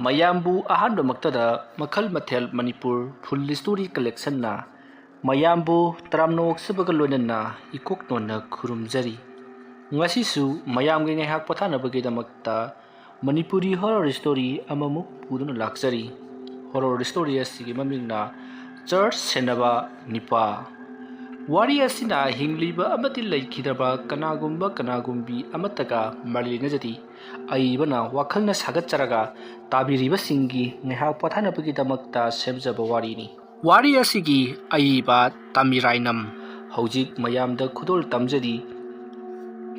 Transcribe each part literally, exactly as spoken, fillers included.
ꯃꯌꯥꯝꯕꯨ ꯑꯍꯥꯟꯕꯃꯛꯇꯗ ꯃꯈꯜ ꯃꯊꯦꯜ ꯃꯅꯤꯄꯨꯔ ꯐꯨꯜ ꯁ꯭ꯇꯣꯔꯤ ꯀꯂꯦꯛꯁꯟꯅ ꯃꯌꯥꯝꯕꯨ ꯇꯔꯥꯝꯅ ꯑꯣꯛꯆꯕꯒ ꯂꯣꯏꯅꯅ ꯏꯀꯣꯛ ꯅꯣꯟꯅ ꯈꯨꯔꯨꯝꯖꯔꯤ꯫ ꯉꯁꯤꯁꯨ ꯃꯌꯥꯝꯒꯤ ꯉꯥꯏꯍꯥꯛ ꯄꯣꯊꯥꯅꯕꯒꯤꯗꯃꯛꯇ ꯃꯅꯤꯄꯨꯔꯤ ꯍꯣꯔꯣꯔ ꯁ꯭ꯇꯣꯔꯤ ꯑꯃꯃꯨꯛ ꯄꯨꯗꯨꯅ ꯂꯥꯛꯆꯔꯤ꯫ ꯍꯣꯔꯣꯔ ꯁ꯭ꯇꯣꯔꯤ ꯑꯁꯤꯒꯤ ꯃꯃꯤꯡꯅ ꯆꯔꯆ ꯁꯦꯟꯅꯕ ꯅꯨꯄꯥ꯫ ꯋꯥꯔꯤ ꯑꯁꯤꯅ ꯍꯤꯡꯂꯤꯕ ꯑꯃꯗꯤ ꯂꯩꯈꯤꯗ꯭ꯔꯕ ꯀꯅꯥꯒꯨꯝꯕ ꯀꯅꯥꯒꯨꯝꯕꯤ ꯑꯃꯠꯇꯒ ꯃꯔꯤ ꯂꯩꯅꯖꯗꯦ꯫ ꯑꯏꯕꯅ ꯋꯥꯈꯜꯅ ꯁꯥꯒꯠꯆꯔꯒ ꯇꯥꯕꯤꯔꯤꯕꯁꯤꯡꯒꯤ ꯉꯥꯏꯍꯥꯛ ꯄꯣꯊꯥꯅꯕꯒꯤꯗꯃꯛꯇ ꯁꯦꯝꯖꯕ ꯋꯥꯔꯤꯅꯤ꯫ ꯋꯥꯔꯤ ꯑꯁꯤꯒꯤ ꯑꯏꯕ ꯇꯥꯃꯤꯔꯥꯏꯅꯝ ꯍꯧꯖꯤꯛ ꯃꯌꯥꯝꯗ ꯈꯨꯗꯣꯜ ꯇꯝꯖꯔꯤ꯫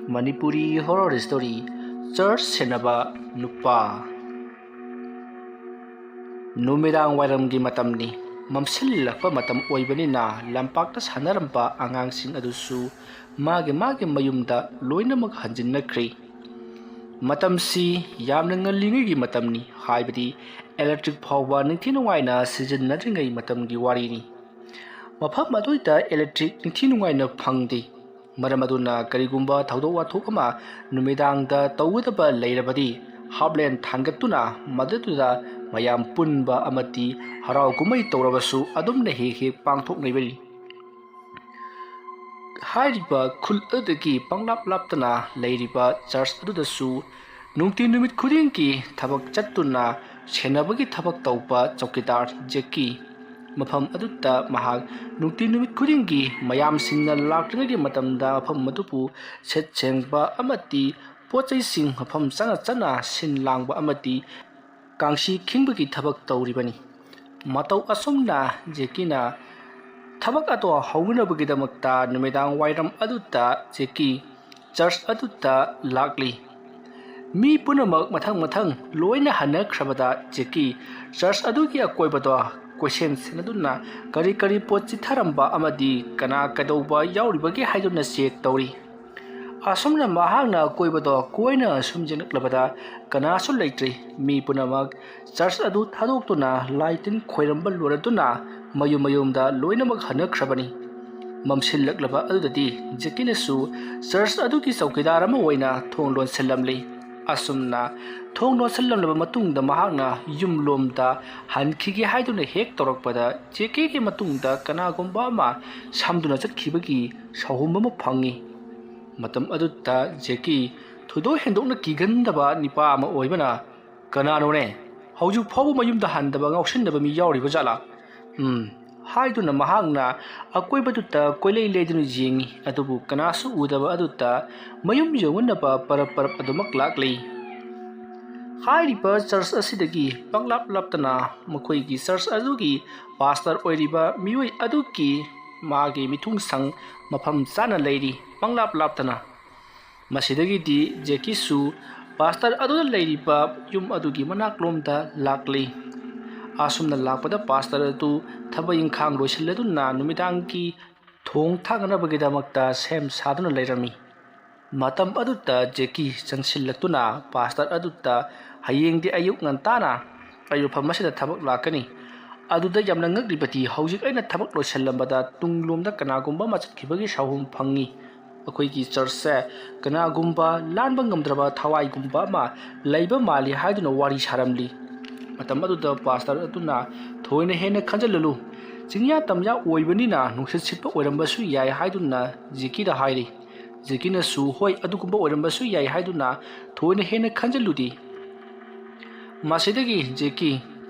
ꯃꯅꯤꯄꯨꯔꯤ ꯍꯣꯔꯣꯔ ꯁ꯭ꯇꯣꯔꯤ, ꯆꯔꯆ ꯁꯦꯟꯅꯕ ꯅꯨꯄꯥ꯫ ꯅꯨꯃꯤꯗꯥꯡ ꯋꯥꯏꯔꯝꯒꯤ ꯃꯇꯝꯅꯤ꯫ ꯃꯝꯁꯤꯜꯂꯛꯄ ꯃꯇꯝ ꯑꯣꯏꯕꯅꯤꯅ ꯂꯝꯄꯥꯛꯇ ꯁꯥꯟꯅꯔꯝꯕ ꯑꯉꯥꯡꯁꯤꯡ ꯑꯗꯨꯁꯨ ꯃꯥꯒꯤ ꯃꯥꯒꯤ ꯃꯌꯨꯝꯗ ꯂꯣꯏꯅꯃꯛ ꯍꯟꯖꯤꯟꯅꯈ꯭ꯔꯦ꯫ ꯃꯇꯝꯁꯤ ꯌꯥꯝꯅ ꯉꯜꯂꯤꯉꯩꯒꯤ ꯃꯇꯝꯅꯤ, ꯍꯥꯏꯕꯗꯤ ꯏꯂꯦꯛꯇ꯭ꯔꯤꯛ ꯐꯥꯎꯕ ꯅꯤꯡꯊꯤ ꯅꯨꯡꯉꯥꯏꯅ ꯁꯤꯖꯤꯟꯅꯗ꯭ꯔꯤꯉꯩ ꯃꯇꯝꯒꯤ ꯋꯥꯔꯤꯅꯤ꯫ ꯃꯐꯝ ꯑꯗꯨꯗ ꯏꯂꯦꯛꯇ꯭ꯔꯤꯛ ꯅꯤꯡꯊꯤ ꯅꯨꯡꯉꯥꯏꯅ ꯐꯪꯗꯦ꯫ ꯃꯔꯝ ꯑꯗꯨꯅ ꯀꯔꯤꯒꯨꯝꯕ ꯊꯧꯗꯣꯛ ꯋꯥꯊꯣꯛ ꯑꯃ ꯅꯨꯃꯤꯗꯥꯡꯗ ꯇꯧꯒꯗꯕ ꯂꯩꯔꯕꯗꯤ ꯍꯥꯞꯂꯦꯟ ꯊꯥꯡꯒꯠꯇꯨꯅ ꯃꯗꯨꯗꯨꯗ ꯃꯌꯥꯝ ꯄꯨꯟꯕ ꯑꯃꯗꯤ ꯍꯔꯥꯎ ꯀꯨꯝꯍꯩ ꯇꯧꯔꯕꯁꯨ ꯑꯗꯨꯝꯅ ꯍꯦꯛ ꯍꯦꯛ ꯄꯥꯡꯊꯣꯛꯅꯔꯤꯕꯅꯤ꯫ ꯍꯥꯏꯔꯤꯕ ꯈꯨꯜ ꯑꯗꯨꯗꯒꯤ ꯄꯪꯂꯥꯞ ꯂꯥꯞꯇꯅ ꯂꯩꯔꯤꯕ ꯆꯔꯆ ꯑꯗꯨꯗꯁꯨ ꯅꯨꯡꯇꯤ ꯅꯨꯃꯤꯠ ꯈꯨꯗꯤꯡꯒꯤ ꯊꯕꯛ ꯆꯠꯇꯨꯅ ꯁꯦꯟꯅꯕꯒꯤ ꯊꯕꯛ ꯇꯧꯕ ꯆꯧꯀꯤꯗꯥꯔ ꯖꯦꯛꯀꯤ꯫ ꯃꯐꯝ ꯑꯗꯨꯗ ꯃꯍꯥꯛ ꯅꯨꯡꯇꯤ ꯅꯨꯃꯤꯠ ꯈꯨꯗꯤꯡꯒꯤ ꯃꯌꯥꯝꯁꯤꯡꯅ ꯂꯥꯛꯇ꯭ꯔꯤꯉꯩꯒꯤ ꯃꯇꯝꯗ ꯃꯐꯝ ꯑꯗꯨꯕꯨ ꯁꯦꯠ ꯁꯦꯡꯕ ꯑꯃꯗꯤ ꯄꯣꯠ ꯆꯩꯁꯤꯡ ꯃꯐꯝ ꯆꯥꯅ ꯆꯥꯅ ꯁꯤꯟ ꯂꯥꯡꯕ ꯑꯃꯗꯤ ꯀꯥꯡꯁꯤ ꯈꯤꯡꯕꯒꯤ ꯊꯕꯛ ꯇꯧꯔꯤꯕꯅꯤ꯫ ꯃꯇꯧ ꯑꯁꯨꯝꯅ ꯖꯦꯛꯀꯤꯅ ꯊꯕꯛ ꯑꯗꯣ ꯍꯧꯅꯕꯒꯤꯗꯃꯛꯇ ꯅꯨꯃꯤꯗꯥꯡ ꯋꯥꯏꯔꯝ ꯑꯗꯨꯗ ꯖꯦꯛꯀꯤ ꯆꯔꯆ ꯑꯗꯨꯗ ꯂꯥꯛꯂꯤ꯫ ꯃꯤ ꯄꯨꯝꯅꯃꯛ ꯃꯊꯪ ꯃꯊꯪ ꯂꯣꯏꯅ ꯍꯟꯅꯈ꯭ꯔꯕꯗ ꯖꯦꯛꯀꯤ ꯆꯔꯆ ꯑꯗꯨꯒꯤ ꯑꯀꯣꯏꯕꯗꯣ ꯀꯣꯏꯁꯦꯟ ꯁꯦꯟꯅꯗꯨꯅ ꯀꯔꯤ ꯀꯔꯤ ꯄꯣꯠ ꯆꯤꯠꯊꯔꯝꯕ ꯑꯃꯗꯤ ꯀꯅꯥ ꯀꯩꯗꯧꯕ ꯌꯥꯎꯔꯤꯕꯒꯦ ꯍꯥꯏꯗꯨꯅ ꯆꯦꯛ ꯇꯧꯔꯤ꯫ ꯑꯁꯨꯝꯅ ꯃꯍꯥꯛꯅ ꯑꯀꯣꯏꯕꯗꯣ ꯀꯣꯏꯅ ꯁꯨꯝ ꯌꯦꯡꯂꯛꯂꯕꯗ ꯀꯅꯥꯁꯨ ꯂꯩꯇ꯭ꯔꯤ꯫ ꯃꯤ ꯄꯨꯝꯅꯃꯛ ꯆꯔꯆ ꯑꯗꯨ ꯊꯥꯗꯣꯛꯇꯨꯅ ꯂꯥꯏ ꯇꯤꯟ ꯈꯣꯏꯔꯝꯕ ꯂꯣꯏꯔꯗꯨꯅ ꯃꯌꯨꯝ ꯃꯌꯨꯝꯗ ꯂꯣꯏꯅꯃꯛ ꯍꯟꯅꯈ꯭ꯔꯕꯅꯤ꯫ ꯃꯝꯁꯤꯜꯂꯛꯂꯕ ꯑꯗꯨꯗꯗꯤ ꯖꯦꯛꯀꯤꯅꯁꯨ ꯆꯔꯆ ꯑꯗꯨꯒꯤ ꯆꯧꯀꯤꯗꯥꯔ ꯑꯃ ꯑꯣꯏꯅ ꯊꯣꯡ ꯂꯣꯟꯁꯤꯜꯂꯝꯂꯤ꯫ ꯑꯁꯨꯝꯅ ꯊꯣꯡ ꯂꯣꯟꯁꯤꯜꯂꯝꯂꯕ ꯃꯇꯨꯡꯗ ꯃꯍꯥꯛꯅ ꯌꯨꯝꯂꯣꯝꯗ ꯍꯟꯈꯤꯒꯦ ꯍꯥꯏꯗꯨꯅ ꯍꯦꯛ ꯇꯧꯔꯛꯄꯗ, ꯖꯦꯀꯤꯒꯤ ꯃꯇꯨꯡꯗ ꯀꯅꯥꯒꯨꯝꯕ ꯑꯃ ꯁꯝꯗꯨꯅ ꯆꯠꯈꯤꯕꯒꯤ ꯁꯥꯍꯨꯝ ꯑꯃ ꯐꯪꯉꯤ꯫ ꯃꯇꯝ ꯑꯗꯨꯗ ꯖꯦꯀꯤ ꯊꯣꯏꯗꯣꯛ ꯍꯦꯟꯗꯣꯛꯅ ꯀꯤꯒꯟꯗꯕ ꯅꯤꯄꯥ ꯑꯃ ꯑꯣꯏꯕꯅ, "ꯀꯅꯥꯅꯣꯅꯦ? ꯍꯧꯖꯤꯛ ꯐꯥꯎꯕ ꯃꯌꯨꯝꯗ ꯍꯟꯗꯕ ꯉꯥꯎꯁꯤꯟꯅꯕ ꯃꯤ ꯌꯥꯎꯔꯤꯕ ꯖꯥꯠꯂꯥ? ꯎꯝ," ꯍꯥꯏꯗꯨꯅ ꯃꯍꯥꯛꯅ ꯑꯀꯣꯏꯕꯗꯨꯗ ꯀꯣꯏꯂꯩ ꯂꯩꯗꯨꯅ ꯌꯦꯡꯉꯤ, ꯑꯗꯨꯕꯨ ꯀꯅꯥꯁꯨ ꯎꯗꯕ ꯑꯗꯨꯗ ꯃꯌꯨꯝ ꯌꯧꯅꯅꯕ ꯄꯔꯞ ꯄꯔꯞ ꯑꯗꯨꯃꯛ ꯂꯥꯛꯂꯤ꯫ ꯍꯥꯏꯔꯤꯕ ꯆꯔꯆ ꯑꯁꯤꯗꯒꯤ ꯄꯪꯂꯥꯞ ꯂꯥꯞꯇꯅ ꯃꯈꯣꯏꯒꯤ ꯆꯔꯆ ꯑꯗꯨꯒꯤ ꯄꯥꯁꯇꯔ ꯑꯣꯏꯔꯤꯕ ꯃꯤꯑꯣꯏ ꯑꯗꯨꯒꯤ ꯃꯥꯒꯤ ꯃꯤꯊꯨꯡꯁꯪ ꯃꯐꯝ ꯆꯥꯅ ꯂꯩꯔꯤ, ꯄꯪꯂꯥꯞ ꯂꯥꯞꯇꯅ꯫ ꯃꯁꯤꯗꯒꯤꯗꯤ ꯖꯦꯀꯤꯁꯨ ꯄꯥꯁꯇꯔ ꯑꯗꯨꯅ ꯂꯩꯔꯤꯕ ꯌꯨꯝ ꯑꯗꯨꯒꯤ ꯃꯅꯥꯛꯂꯣꯝꯗ ꯂꯥꯛꯂꯤ꯫ ꯑꯁꯨꯝꯅ ꯂꯥꯛꯄꯗ ꯄꯥꯁꯇꯔ ꯑꯗꯨ ꯊꯕꯛ ꯏꯪꯈꯥꯡ ꯂꯣꯏꯁꯤꯜꯂꯗꯨꯅ ꯅꯨꯃꯤꯗꯥꯡꯒꯤ ꯊꯣꯡ ꯊꯥꯛꯅꯅꯕꯒꯤꯗꯃꯛꯇ ꯁꯦꯝ ꯁꯥꯗꯨꯅ ꯂꯩꯔꯝꯃꯤ꯫ ꯃꯇꯝ ꯑꯗꯨꯗ ꯖꯦꯀꯤ ꯆꯪꯁꯤꯜꯂꯛꯇꯨꯅ ꯄꯥꯁꯇꯔ ꯑꯗꯨꯗ, "ꯍꯌꯦꯡꯗꯤ ꯑꯌꯨꯛ ꯉꯟꯇꯥꯅ ꯑꯩ ꯃꯐꯝ ꯑꯁꯤꯗ ꯊꯕꯛ ꯂꯥꯛꯀꯅꯤ꯫ ꯑꯗꯨꯗ ꯌꯥꯝꯅ ꯉꯛꯂꯤꯕꯗꯤ ꯍꯧꯖꯤꯛ ꯑꯩꯅ ꯊꯕꯛ ꯂꯣꯏꯁꯤꯜꯂꯝꯕꯗ ꯇꯨꯡꯂꯣꯝꯗ ꯀꯅꯥꯒꯨꯝꯕ ꯑꯃ ꯆꯠꯈꯤꯕꯒꯤ ꯁꯥꯍꯨꯝ ꯐꯪꯉꯤ꯫ ꯑꯩꯈꯣꯏꯒꯤ ꯆꯔꯆꯁꯦ ꯀꯅꯥꯒꯨꯝꯕ ꯂꯥꯟꯕ ꯉꯝꯗ꯭ꯔꯕ ꯊꯋꯥꯏꯒꯨꯝꯕ ꯑꯃ ꯂꯩꯕ ꯃꯥꯜꯂꯤ" ꯍꯥꯏꯗꯨꯅ ꯋꯥꯔꯤ ꯁꯥꯔꯝꯂꯤ꯫ ꯃꯇꯝ ꯑꯗꯨꯗ ꯄꯥꯁꯇꯔ ꯑꯗꯨꯅ, "ꯊꯣꯏꯅ ꯍꯦꯟꯅ ꯈꯟꯖꯤꯜꯂꯨꯅꯨ, ꯆꯤꯡꯌꯥ ꯇꯝꯌꯥ ꯑꯣꯏꯕꯅꯤꯅ ꯅꯨꯡꯁꯤꯠ ꯁꯤꯠꯄ ꯑꯣꯏꯔꯝꯕꯁꯨ ꯌꯥꯏ" ꯍꯥꯏꯗꯨꯅ ꯖꯦꯀꯤꯗ ꯍꯥꯏꯔꯤ꯫ ꯖꯦꯀꯤꯅꯁꯨ, "ꯍꯣꯏ, ꯑꯗꯨꯒꯨꯝꯕ ꯑꯣꯏꯔꯝꯕꯁꯨ ꯌꯥꯏ" ꯍꯥꯏꯗꯨꯅ ꯊꯣꯏꯅ ꯍꯦꯟꯅ ꯈꯟꯖꯤꯜꯂꯨꯗꯦ꯫ ꯃꯁꯤꯗꯒꯤ ꯖꯦꯀꯤ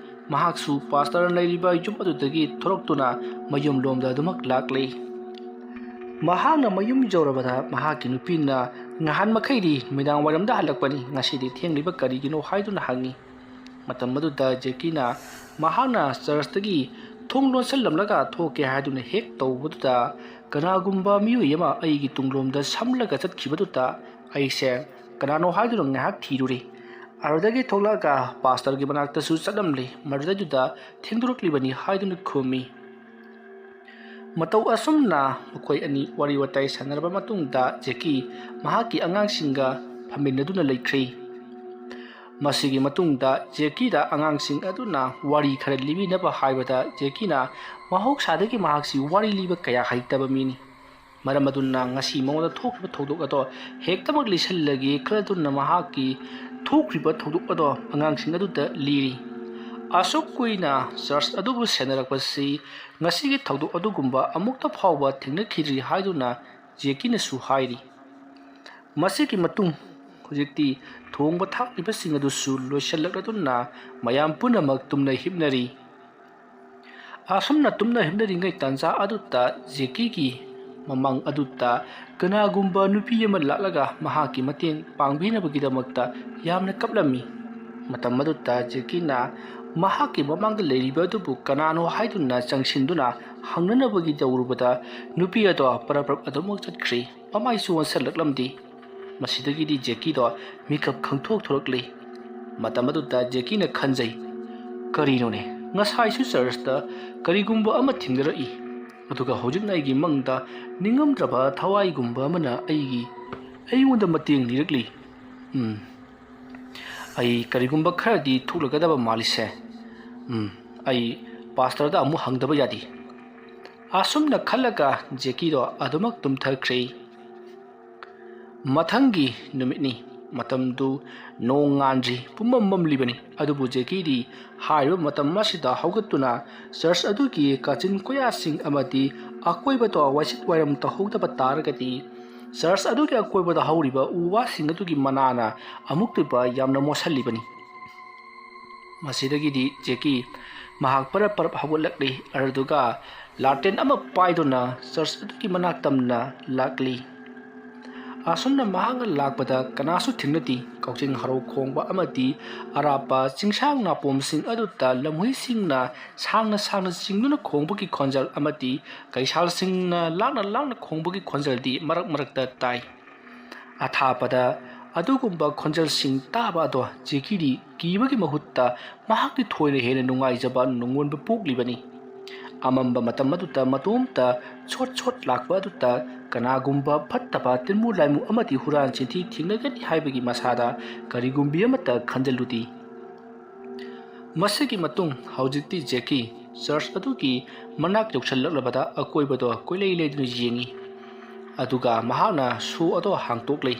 ꯃꯍꯥꯛꯁꯨ ꯄꯥꯁꯇꯔ ꯂꯩꯔꯤꯕ ꯌꯨꯝ ꯑꯗꯨꯗꯒꯤ ꯊꯣꯔꯛꯇꯨꯅ ꯃꯌꯨꯝꯂꯣꯝꯗ ꯑꯗꯨꯃꯛ ꯂꯥꯛꯂꯤ꯫ ꯃꯍꯥꯛꯅ ꯃꯌꯨꯝ ꯌꯧꯔꯕꯗ ꯃꯍꯥꯛꯀꯤ ꯅꯨꯄꯤꯅ, "ꯉꯍꯥꯟ ꯃꯈꯩꯗꯤ ꯅꯨꯃꯤꯗꯥꯡ ꯋꯥꯏꯔꯝꯗ ꯍꯜꯂꯛꯄꯅꯤ, ꯉꯁꯤꯗꯤ ꯊꯦꯡꯂꯤꯕ ꯀꯔꯤꯒꯤꯅꯣ?" ꯍꯥꯏꯗꯨꯅ ꯍꯪꯉꯤ꯫ ꯃꯇꯝ ꯑꯗꯨꯗ ꯖꯦꯀꯤꯅ ꯃꯍꯥꯛꯅ ꯆꯔꯆꯇꯒꯤ ꯊꯣꯡ ꯂꯣꯟꯁꯤꯜꯂꯝꯂꯒ ꯊꯣꯛꯀꯦ ꯍꯥꯏꯗꯨꯅ ꯍꯦꯛ ꯇꯧꯕꯗꯨꯗ, ꯀꯅꯥꯒꯨꯝꯕ ꯃꯤꯑꯣꯏ ꯑꯃ ꯑꯩꯒꯤ ꯇꯨꯡꯂꯣꯝꯗ ꯁꯝꯂꯒ ꯆꯠꯈꯤꯕꯗꯨꯗ ꯑꯩꯁꯦ ꯀꯅꯥꯅꯣ ꯍꯥꯏꯗꯨꯅ ꯉꯥꯏꯍꯥꯛ ꯊꯤꯔꯨꯔꯦ꯫ ꯑꯗꯨꯗꯒꯤ ꯊꯣꯛꯂꯛꯑꯒ ꯄꯥꯁꯇꯔꯒꯤ ꯃꯅꯥꯛꯇꯁꯨ ꯆꯠꯂꯝꯂꯦ, ꯃꯗꯨꯗꯩꯗꯨꯗ ꯊꯦꯡꯗꯣꯔꯛꯂꯤꯕꯅꯤ ꯍꯥꯏꯗꯨꯅ ꯈꯨꯝꯃꯤ꯫ ꯃꯇꯧ ꯑꯁꯨꯝꯅ ꯃꯈꯣꯏ ꯑꯅꯤ ꯋꯥꯔꯤ ꯋꯥꯇꯥꯏ ꯁꯥꯟꯅꯔꯕ ꯃꯇꯨꯡꯗ ꯖꯦꯀꯤ ꯃꯍꯥꯛꯀꯤ ꯑꯉꯥꯡꯁꯤꯡꯒ ꯐꯝꯃꯤꯟꯅꯗꯨꯅ ꯂꯩꯈ꯭ꯔꯦ꯫ ꯃꯁꯤꯒꯤ ꯃꯇꯨꯡꯗ ꯖꯦꯀꯤꯗ ꯑꯉꯥꯡꯁꯤꯡ ꯑꯗꯨꯅ ꯋꯥꯔꯤ ꯈꯔ ꯂꯤꯕꯤꯅꯕ ꯍꯥꯏꯕꯗ ꯖꯦꯀꯤꯅ ꯃꯍꯧꯁꯥꯗꯒꯤ ꯃꯍꯥꯛꯁꯤ ꯋꯥꯔꯤ ꯂꯤꯕ ꯀꯌꯥ ꯍꯩꯇꯕ ꯃꯤꯅꯤ꯫ ꯃꯔꯝ ꯑꯗꯨꯅ ꯉꯁꯤ ꯃꯉꯣꯟꯗ ꯊꯣꯛꯈꯤꯕ ꯊꯧꯗꯣꯛ ꯑꯗꯣ ꯍꯦꯛꯇꯃꯛ ꯂꯤꯁꯤꯜꯂꯒꯦ ꯈꯜꯂꯗꯨꯅ ꯃꯍꯥꯛꯀꯤ ꯊꯣꯛꯈ꯭ꯔꯤꯕ ꯊꯧꯗꯣꯛ ꯑꯗꯣ ꯑꯉꯥꯡꯁꯤꯡ ꯑꯗꯨꯗ ꯂꯤꯔꯤ꯫ ꯑꯁꯨꯛ ꯀꯨꯏꯅ ꯆꯔꯆ ꯑꯗꯨꯕꯨ ꯁꯦꯟꯅꯔꯛꯄꯁꯤ ꯉꯁꯤꯒꯤ ꯊꯧꯗꯣꯛ ꯑꯗꯨꯒꯨꯝꯕ ꯑꯃꯨꯛꯇ ꯐꯥꯎꯕ ꯊꯦꯡꯅꯈꯤꯗ꯭ꯔꯤ ꯍꯥꯏꯗꯨꯅ ꯖꯦꯀꯤꯅꯁꯨ ꯍꯥꯏꯔꯤ꯫ ꯃꯁꯤꯒꯤ ꯃꯇꯨꯡ ꯍꯧꯖꯤꯛꯇꯤ ꯊꯣꯡꯕ ꯊꯥꯛꯂꯤꯕꯁꯤꯡ ꯑꯗꯨꯁꯨ ꯂꯣꯏꯁꯤꯜꯂꯛꯂꯗꯨꯅ ꯃꯌꯥꯝ ꯄꯨꯝꯅꯃꯛ ꯇꯨꯝꯅ ꯍꯤꯞꯅꯔꯤ꯫ ꯑꯁꯨꯝꯅ ꯇꯨꯝꯅ ꯍꯤꯞꯅꯔꯤꯉꯩ ꯇꯥꯟꯖꯥ ꯑꯗꯨꯗ ꯖꯦꯀꯤꯒꯤ ꯃꯃꯥꯡ ꯑꯗꯨꯗ ꯀꯅꯥꯒꯨꯝꯕ ꯅꯨꯄꯤ ꯑꯃ ꯂꯥꯛꯂꯒ ꯃꯍꯥꯛꯀꯤ ꯃꯇꯦꯡ ꯄꯥꯡꯕꯤꯅꯕꯒꯤꯗꯃꯛꯇ ꯌꯥꯝꯅ ꯀꯞꯂꯝꯃꯤ꯫ ꯃꯇꯝ ꯑꯗꯨꯗ ꯖꯦꯀꯤꯅ ꯃꯍꯥꯛꯀꯤ ꯃꯃꯥꯡꯗ ꯂꯩꯔꯤꯕ ꯑꯗꯨꯕꯨ ꯀꯅꯥꯅꯣ ꯍꯥꯏꯗꯨꯅ ꯆꯪꯁꯤꯟꯗꯨꯅ ꯍꯪꯅꯅꯕꯒꯤ ꯇꯧꯔꯨꯕꯗ ꯅꯨꯄꯤ ꯑꯗꯣ ꯄꯔꯞ ꯄꯔꯞ ꯑꯗꯨꯃꯛ ꯆꯠꯈ꯭ꯔꯤ꯫ ꯃꯃꯥꯏꯁꯨ ꯑꯣꯟꯁꯤꯜꯂꯛꯂꯝꯗꯦ꯫ ꯃꯁꯤꯗꯒꯤꯗꯤ ꯖꯦꯀꯤꯗꯣ ꯃꯤꯀꯞ ꯈꯪꯊꯣꯛ ꯊꯣꯔꯛꯂꯤ꯫ ꯃꯇꯝ ꯑꯗꯨꯗ ꯖꯦꯀꯤꯅ ꯈꯟꯖꯩ, "ꯀꯔꯤꯅꯣꯅꯦ, ꯉꯁꯥꯏꯁꯨ ꯆꯔꯆꯇ ꯀꯔꯤꯒꯨꯝꯕ ꯑꯃ ꯊꯦꯡꯅꯔꯛꯏ, ꯑꯗꯨꯒ ꯍꯧꯖꯤꯛꯅ ꯑꯩꯒꯤ ꯃꯪꯗ ꯅꯤꯡꯉꯝꯗ꯭ꯔꯕ ꯊꯋꯥꯏꯒꯨꯝꯕ ꯑꯃꯅ ꯑꯩꯒꯤ ꯑꯩꯉꯣꯟꯗ ꯃꯇꯦꯡ ꯅꯤꯔꯛꯂꯤ꯫ ꯎꯝ, ꯑꯩ ꯀꯔꯤꯒꯨꯝꯕ ꯈꯔꯗꯤ ꯊꯣꯛꯂꯒꯗꯕ ꯃꯥꯜꯂꯤꯁꯦ꯫ ꯎꯝ, ꯑꯩ ꯄꯥꯁꯇꯔꯗ ꯑꯃꯨꯛ ꯍꯪꯗꯕ ꯌꯥꯗꯦ"꯫ ꯑꯁꯨꯝꯅ ꯈꯜꯂꯒ ꯖꯦꯀꯤꯗꯣ ꯑꯗꯨꯃꯛ ꯇꯨꯝꯊꯈ꯭ꯔꯦ꯫ ꯃꯊꯪꯒꯤ ꯅꯨꯃꯤꯠꯅꯤ꯫ ꯃꯇꯝꯗꯨ ꯅꯣꯡ ꯉꯥꯟꯗ꯭ꯔꯤ, ꯄꯨꯝꯃꯝ ꯃꯝꯂꯤꯕꯅꯤ꯫ ꯑꯗꯨꯕꯨ ꯖꯦꯀꯤꯗꯤ ꯍꯥꯏꯔꯤꯕ ꯃꯇꯝ ꯑꯁꯤꯗ ꯍꯧꯒꯠꯇꯨꯅ ꯆꯔꯆ ꯑꯗꯨꯒꯤ ꯀꯥꯆꯤꯟ ꯀꯣꯌꯥꯁꯤꯡ ꯑꯃꯗꯤ ꯑꯀꯣꯏꯕꯗ ꯋꯥꯏꯁꯤꯠ ꯋꯥꯏꯔꯝ ꯇꯧꯍꯧꯗꯕ ꯇꯥꯔꯒꯗꯤ ꯆꯔꯆ ꯑꯗꯨꯒꯤ ꯑꯀꯣꯏꯕꯗ ꯍꯧꯔꯤꯕ ꯎ ꯋꯥꯁꯤꯡ ꯑꯗꯨꯒꯤ ꯃꯅꯥꯅ ꯑꯃꯨꯛꯇꯣꯏꯕ ꯌꯥꯝꯅ ꯃꯣꯠꯁꯤꯜꯂꯤꯕꯅꯤ꯫ ꯃꯁꯤꯗꯒꯤꯗꯤ ꯖꯦꯀꯤ ꯃꯍꯥꯛ ꯄꯔꯞ ꯄꯔꯞ ꯍꯧꯒꯠꯂꯛꯂꯤ꯫ ꯑꯗꯨꯗꯨꯒ ꯂꯥꯇꯦꯟ ꯑꯃ ꯄꯥꯏꯗꯨꯅ ꯆꯔꯆ ꯑꯗꯨꯒꯤ ꯃꯅꯥꯛ ꯇꯝꯅ ꯂꯥꯛꯂꯤ꯫ ꯑꯁꯨꯝꯅ ꯃꯍꯥꯛꯅ ꯂꯥꯛꯄꯗ ꯀꯅꯥꯁꯨ ꯊꯦꯡꯅꯗꯦ꯫ ꯀꯛꯆꯤꯡ ꯍꯔꯥꯎ ꯈꯣꯡꯕ ꯑꯃꯗꯤ ꯑꯔꯥꯞꯄ ꯆꯤꯡꯁꯥꯡ ꯅꯥꯄꯣꯝꯁꯤꯡ ꯑꯗꯨꯗ ꯂꯝꯍꯨꯏꯁꯤꯡꯅ ꯁꯥꯡꯅ ꯁꯥꯡꯅ ꯆꯤꯡꯗꯨꯅ ꯈꯣꯡꯕꯒꯤ ꯈꯣꯟꯖꯦꯜ ꯑꯃꯗꯤ ꯀꯩꯁꯥꯜꯁꯤꯡꯅ ꯂꯥꯡꯅ ꯂꯥꯡꯅ ꯈꯣꯡꯕꯒꯤ ꯈꯣꯟꯖꯦꯜꯗꯤ ꯃꯔꯛ ꯃꯔꯛꯇ ꯇꯥꯏ꯫ ꯑꯊꯥꯞꯄꯗ ꯑꯗꯨꯒꯨꯝꯕ ꯈꯣꯟꯖꯦꯜꯁꯤꯡ ꯇꯥꯕ ꯑꯗꯣ ꯖꯦꯀꯤꯗꯤ ꯀꯤꯕꯒꯤ ꯃꯍꯨꯠꯇ ꯃꯍꯥꯛꯇꯤ ꯊꯣꯏꯅ ꯍꯦꯟꯅ ꯅꯨꯡꯉꯥꯏꯖꯕ ꯅꯨꯡꯉꯣꯟꯕ ꯄꯣꯛꯂꯤꯕꯅꯤ꯫ ꯑꯃꯝꯕ ꯃꯇꯝ ꯑꯗꯨꯗ ꯃꯇꯣꯝꯇ ꯁꯣꯠ ꯁꯣꯠ ꯂꯥꯛꯄ ꯑꯗꯨꯗ ꯀꯅꯥꯒꯨꯝꯕ ꯐꯠꯇꯕ ꯇꯤꯟꯃꯨ ꯂꯥꯏꯃꯨ ꯑꯃꯗꯤ ꯍꯨꯔꯥꯟ ꯆꯤꯟꯊꯤ ꯊꯦꯡꯅꯒꯅꯤ ꯍꯥꯏꯕꯒꯤ ꯃꯁꯥꯗ ꯀꯔꯤꯒꯨꯝꯕꯤ ꯑꯃꯠꯇ ꯈꯟꯖꯜꯂꯨꯗꯦ꯫ ꯃꯁꯤꯒꯤ ꯃꯇꯨꯡ ꯍꯧꯖꯤꯛꯇꯤ ꯖꯦꯀꯤ ꯆꯔꯆ ꯑꯗꯨꯒꯤ ꯃꯅꯥꯛ ꯌꯧꯁꯜꯂꯛꯂꯕꯗ ꯑꯀꯣꯏꯕꯗꯣ ꯀꯣꯏꯂꯩ ꯂꯩꯗꯨꯅ ꯌꯦꯡꯏ꯫ ꯑꯗꯨꯒ ꯃꯍꯥꯛꯅ ꯁꯣ ꯑꯗꯨ ꯍꯥꯡꯇꯣꯛꯂꯤ꯫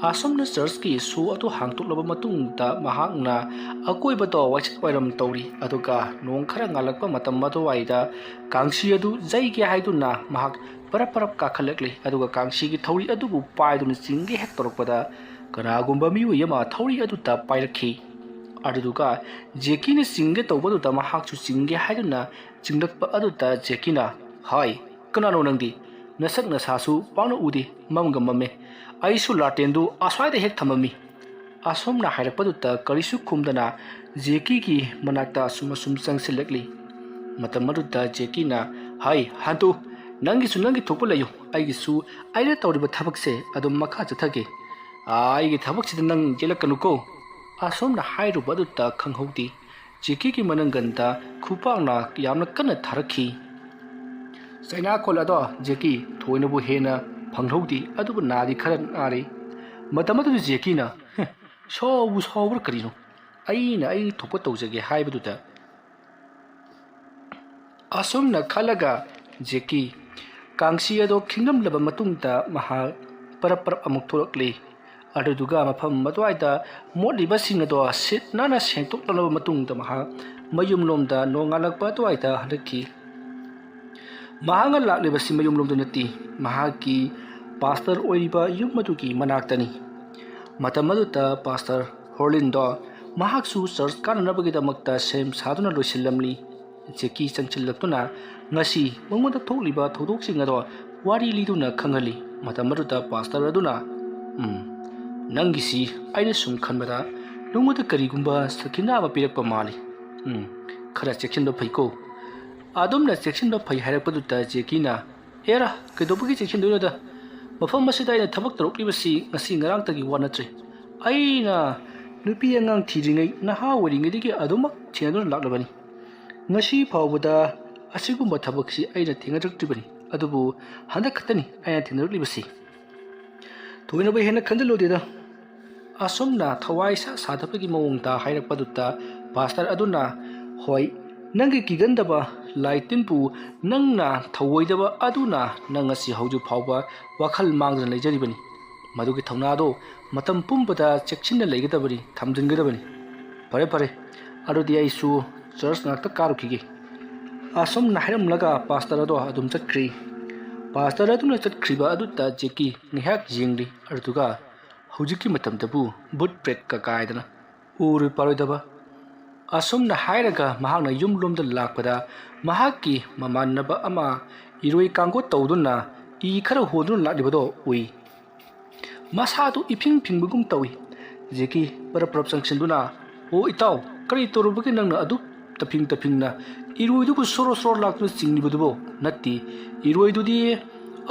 ꯑꯁꯨꯝꯅ ꯆꯔꯆꯀꯤ ꯁꯣ ꯑꯗꯨ ꯍꯥꯡꯇꯣꯛꯂꯕ ꯃꯇꯨꯡꯗ ꯃꯍꯥꯛꯅ ꯑꯀꯣꯏꯕꯗꯣ ꯋꯥꯏꯁꯤꯠ ꯋꯥꯏꯔꯝ ꯇꯧꯔꯤ, ꯑꯗꯨꯒ ꯅꯣꯡ ꯈꯔ ꯉꯥꯜꯂꯛꯄ ꯃꯇꯝ ꯑꯗꯨꯋꯥꯏꯗ ꯀꯥꯡꯁꯤ ꯑꯗꯨ ꯌꯩꯒꯦ ꯍꯥꯏꯗꯨꯅ ꯃꯍꯥꯛ ꯄꯔꯞ ꯄꯔꯞ ꯀꯥꯈꯠꯂꯛꯂꯤ꯫ ꯑꯗꯨꯒ ꯀꯥꯡꯁꯤꯒꯤ ꯊꯧꯔꯤ ꯑꯗꯨꯕꯨ ꯄꯥꯏꯗꯨꯅ ꯆꯤꯡꯒꯦ ꯍꯦꯛ ꯇꯧꯔꯛꯄꯗ ꯀꯅꯥꯒꯨꯝꯕ ꯃꯤꯑꯣꯏ ꯑꯃ ꯊꯧꯔꯤ ꯑꯗꯨꯗ ꯄꯥꯏꯔꯛꯈꯤ꯫ ꯑꯗꯨꯗꯨꯒ ꯖꯦꯀꯤꯅ ꯆꯤꯡꯒꯦ ꯇꯧꯕꯗꯨꯗ ꯃꯍꯥꯛꯁꯨ ꯆꯤꯡꯒꯦ ꯍꯥꯏꯗꯨꯅ ꯆꯤꯡꯂꯛꯄ ꯑꯗꯨꯗ ꯖꯦꯀꯤꯅ, "ꯍꯥꯏ, ꯀꯅꯥꯅꯣ ꯅꯪꯗꯤ? ꯅꯁꯛ ꯅꯁꯥꯁꯨ ꯄꯥꯛꯅ ꯎꯗꯦ, ꯃꯝꯒ ꯃꯝꯃꯦ꯫ ꯑꯩꯁꯨ ꯂꯥꯇꯦꯟꯗꯨ ꯑꯁ꯭ꯋꯥꯏꯗ ꯍꯦꯛ ꯊꯝꯃꯝꯃꯤ꯫" ꯑꯁꯣꯝꯅ ꯍꯥꯏꯔꯛꯄꯗꯨꯗ ꯀꯔꯤꯁꯨ ꯈꯨꯝꯗꯅ ꯖꯦꯀꯤꯒꯤ ꯃꯅꯥꯛꯇ ꯑꯁꯨꯝ ꯑꯁꯨꯝ ꯆꯪꯁꯤꯜꯂꯛꯂꯤ꯫ ꯃꯇꯝ ꯑꯗꯨꯗ ꯖꯦꯀꯤꯅ, "ꯍꯥꯏ, ꯍꯟꯇꯨ, ꯅꯪꯒꯤꯁꯨ ꯅꯪꯒꯤ ꯊꯣꯛꯄ ꯂꯩꯌꯨ, ꯑꯩꯒꯤꯁꯨ ꯑꯩꯅ ꯇꯧꯔꯤꯕ ꯊꯕꯛꯁꯦ ꯑꯗꯨꯝ ꯃꯈꯥ ꯆꯠꯊꯒꯦ꯫ ꯑꯥ, ꯑꯩꯒꯤ ꯊꯕꯛꯁꯤꯗ ꯅꯪ ꯌꯦꯠꯂꯛꯀꯅꯨꯀꯣ꯫" ꯑꯁꯣꯝꯅ ꯍꯥꯏꯔꯨꯕ ꯑꯗꯨꯗ ꯈꯪꯍꯧꯗꯦ, ꯖꯦꯀꯤꯒꯤ ꯃꯅꯪꯒꯟꯗ ꯈꯨꯄꯥꯛꯅ ꯌꯥꯝꯅ ꯀꯟꯅ ꯊꯥꯔꯛꯈꯤ꯫ ꯆꯩꯅꯥꯈꯣꯜ ꯑꯗꯣ ꯖꯦꯀꯤ ꯊꯣꯏꯅꯕꯨ ꯍꯦꯟꯅ ꯐꯪꯍꯧꯗꯦ, ꯑꯗꯨꯕꯨ ꯅꯥꯗꯤ ꯈꯔ ꯅꯥꯔꯤ꯫ ꯃꯇꯝ ꯑꯗꯨꯗ ꯖꯦꯀꯤꯅ, "ꯍꯦ, ꯁꯥꯎꯕꯨ ꯁꯥꯎꯕ꯭ꯔꯥ ꯀꯔꯤꯅꯣ? ꯑꯩꯅ ꯑꯩ ꯊꯣꯛꯄ ꯇꯧꯖꯒꯦ" ꯍꯥꯏꯕꯗꯨꯗ ꯑꯁꯨꯝꯅ ꯈꯜꯂꯒ ꯖꯦꯀꯤ ꯀꯥꯡꯁꯤ ꯑꯗꯣ ꯈꯤꯡꯂꯝꯂꯕ ꯃꯇꯨꯡꯗ ꯃꯍꯥꯛ ꯄꯔꯞ ꯄꯔꯞ ꯑꯃꯨꯛ ꯊꯣꯛꯂꯛꯂꯤ꯫ ꯑꯗꯨꯗꯨꯒ ꯃꯐꯝ ꯑꯗꯨꯋꯥꯏꯗ ꯃꯣꯠꯂꯤꯕꯁꯤꯡ ꯑꯗꯣ ꯁꯤꯠ ꯅꯥꯟꯅ ꯁꯦꯡꯗꯣꯛꯂꯕ ꯃꯇꯨꯡꯗ ꯃꯍꯥꯛ ꯃꯌꯨꯝꯂꯣꯝꯗ ꯅꯣꯡꯉꯥꯜꯂꯛꯄ ꯑꯗꯨꯋꯥꯏꯗ ꯍꯜꯂꯛꯈꯤ꯫ ꯃꯍꯥꯛꯅ ꯂꯥꯛꯂꯤꯕꯁꯤ ꯃꯌꯨꯝꯂꯣꯝꯗ ꯅꯠꯇꯦ, ꯃꯍꯥꯛꯀꯤ ꯄꯥꯁꯇꯔ ꯑꯣꯏꯔꯤꯕ ꯌꯨꯝ ꯑꯗꯨꯒꯤ ꯃꯅꯥꯛꯇꯅꯤ꯫ ꯃꯇꯝ ꯑꯗꯨꯗ ꯄꯥꯁꯇꯔ ꯍꯣꯔꯂꯤꯟꯗꯣ ꯃꯍꯥꯛꯁꯨ ꯆꯔꯆ ꯀꯥꯅꯅꯕꯒꯤꯗꯃꯛꯇ ꯁꯦꯝ ꯁꯥꯗꯨꯅ ꯂꯣꯏꯁꯤꯜꯂꯝꯂꯤ꯫ ꯖꯦꯀꯤ ꯆꯪꯁꯤꯜꯂꯛꯇꯨꯅ ꯉꯁꯤ ꯃꯉꯣꯟꯗ ꯊꯣꯛꯂꯤꯕ ꯊꯧꯗꯣꯛꯁꯤꯡ ꯑꯗꯣ ꯋꯥꯔꯤ ꯂꯤꯗꯨꯅ ꯈꯪꯍꯜꯂꯤ꯫ ꯃꯇꯝ ꯑꯗꯨꯗ ꯄꯥꯁꯇꯔ ꯑꯗꯨꯅ, "ꯎꯝ, ꯅꯪꯒꯤꯁꯤ ꯑꯩꯅ ꯁꯨꯝ ꯈꯟꯕꯗ ꯅꯉꯣꯟꯗ ꯀꯔꯤꯒꯨꯝꯕ ꯁꯈꯤꯅꯥ ꯑꯃ ꯄꯤꯔꯛꯄ ꯃꯥꯜꯂꯤ꯫ ꯎꯝ, ꯈꯔ ꯆꯦꯛꯁꯤꯟꯕ ꯐꯩꯀꯣ꯫" ꯑꯗꯨꯝꯅ ꯆꯦꯛꯁꯤꯟꯕ ꯐꯩ ꯍꯥꯏꯔꯛꯄꯗꯨꯗ ꯖꯦꯀꯤꯅ, "ꯑꯦꯔꯥ, ꯀꯩꯗꯧꯕꯒꯤ ꯆꯦꯛꯁꯤꯟꯗꯣꯏꯅꯣꯗ? ꯃꯐꯝ ꯑꯁꯤꯗ ꯑꯩꯅ ꯊꯕꯛ ꯇꯧꯔꯛꯂꯤꯕꯁꯤ ꯉꯁꯤ ꯉꯔꯥꯡꯇꯒꯤ ꯋꯥ ꯅꯠꯇ꯭ꯔꯦ꯫ ꯑꯩꯅ ꯅꯨꯄꯤ ꯑꯉꯥꯡ ꯊꯤꯗ꯭ꯔꯤꯉꯩ ꯅꯍꯥ ꯑꯣꯏꯔꯤꯉꯩꯗꯒꯤ ꯑꯗꯨꯃꯛ ꯊꯦꯡꯅꯗꯨꯅ ꯂꯥꯛꯂꯕꯅꯤ꯫ ꯉꯁꯤ ꯐꯥꯎꯕꯗ ꯑꯁꯤꯒꯨꯝꯕ ꯊꯕꯛꯁꯤ ꯑꯩꯅ ꯊꯦꯡꯅꯖꯔꯛꯇ꯭ꯔꯤꯕꯅꯤ, ꯑꯗꯨꯕꯨ ꯍꯟꯗꯛ ꯈꯛꯇꯅꯤ ꯑꯩꯅ ꯊꯦꯡꯅꯔꯛꯂꯤꯕꯁꯤ꯫ ꯊꯣꯏꯅꯕꯨ ꯍꯦꯟꯅ ꯈꯟꯖꯤꯜꯂꯨꯗꯦꯗ꯫" ꯑꯁꯨꯝꯅ ꯊꯋꯥꯏ ꯁꯥ ꯁꯥꯗꯕꯒꯤ ꯃꯑꯣꯡꯗ ꯍꯥꯏꯔꯛꯄꯗꯨꯗ ꯄꯥꯁꯇꯔ ꯑꯗꯨꯅ, "ꯍꯣꯏ, ꯅꯪꯒꯤ ꯀꯤꯒꯟꯗꯕ ꯂꯥꯏ ꯇꯤꯟꯕꯨ ꯅꯪꯅ ꯊꯧꯑꯣꯏꯗꯕ ꯑꯗꯨꯅ ꯅꯪ ꯉꯁꯤ ꯍꯧꯖꯤꯛ ꯐꯥꯎꯕ ꯋꯥꯈꯜ ꯃꯥꯡꯗꯅ ꯂꯩꯖꯔꯤꯕꯅꯤ꯫ ꯃꯗꯨꯒꯤ ꯊꯧꯅꯥꯗꯣ ꯃꯇꯝ ꯄꯨꯝꯕꯗ ꯆꯦꯛꯁꯤꯟꯅ ꯂꯩꯒꯗꯕꯅꯤ, ꯊꯝꯖꯤꯟꯒꯗꯕꯅꯤ꯫ ꯐꯔꯦ, ꯐꯔꯦ, ꯑꯗꯨꯗꯤ ꯑꯩꯁꯨ ꯆꯔꯆ ꯉꯥꯛꯇ ꯀꯥꯔꯨꯈꯤꯒꯦ꯫ ꯑꯁꯨꯝꯅ ꯍꯥꯏꯔꯝꯂꯒ ꯄꯥꯁꯇꯔ ꯑꯗꯣ ꯑꯗꯨꯝ ꯆꯠꯈ꯭ꯔꯤ꯫ ꯄꯥꯁꯇꯔ ꯑꯗꯨꯅ ꯆꯠꯈ꯭ꯔꯤꯕ ꯑꯗꯨꯗ ꯖꯦꯀꯤ ꯉꯥꯏꯍꯥꯛ ꯌꯦꯡꯂꯤ, ꯑꯗꯨꯒ ꯍꯧꯖꯤꯛꯀꯤ ꯃꯇꯝꯗꯕꯨ ꯚꯨꯠ ꯄ꯭ꯔꯦꯠꯀ ꯀꯥꯏꯗꯅ ꯎꯔꯣꯏ ꯄꯥꯔꯣꯏꯗꯕ꯫ ꯑꯁꯨꯝꯅ ꯍꯥꯏꯔꯒ ꯃꯍꯥꯛꯅ ꯌꯨꯝꯂꯣꯝꯗ ꯂꯥꯛꯄꯗ ꯃꯍꯥꯛꯀꯤ ꯃꯃꯥꯟꯅꯕ ꯑꯃ ꯏꯔꯣꯏ ꯀꯥꯡꯒꯣꯠ ꯇꯧꯗꯨꯅ ꯏ ꯈꯔ ꯍꯣꯟꯗꯨꯅ ꯂꯥꯛꯂꯤꯕꯗꯣ ꯎꯏ꯫ ꯃꯁꯥꯗꯨ ꯏꯐꯤꯡ ꯐꯤꯡꯕꯒꯨꯝ ꯇꯧꯏ꯫ ꯖꯦꯀꯤ ꯄꯔꯞ ꯄꯔꯞ ꯆꯪꯁꯤꯟꯗꯨꯅ, "ꯑꯣ ꯏꯇꯥꯎ, ꯀꯔꯤ ꯇꯧꯔꯨꯕꯒꯤ ꯅꯪꯅ ꯑꯗꯨꯛ ꯇꯐꯤꯡ ꯇꯐꯤꯡꯅ ꯏꯔꯣꯏꯗꯨꯕꯨ ꯁꯣꯔꯣ ꯁꯣꯔꯣ ꯂꯥꯛꯇꯨꯅ ꯆꯤꯡꯂꯤꯕꯗꯨꯕꯣ? ꯅꯠꯇꯦ, ꯏꯔꯣꯏꯗꯨꯗꯤ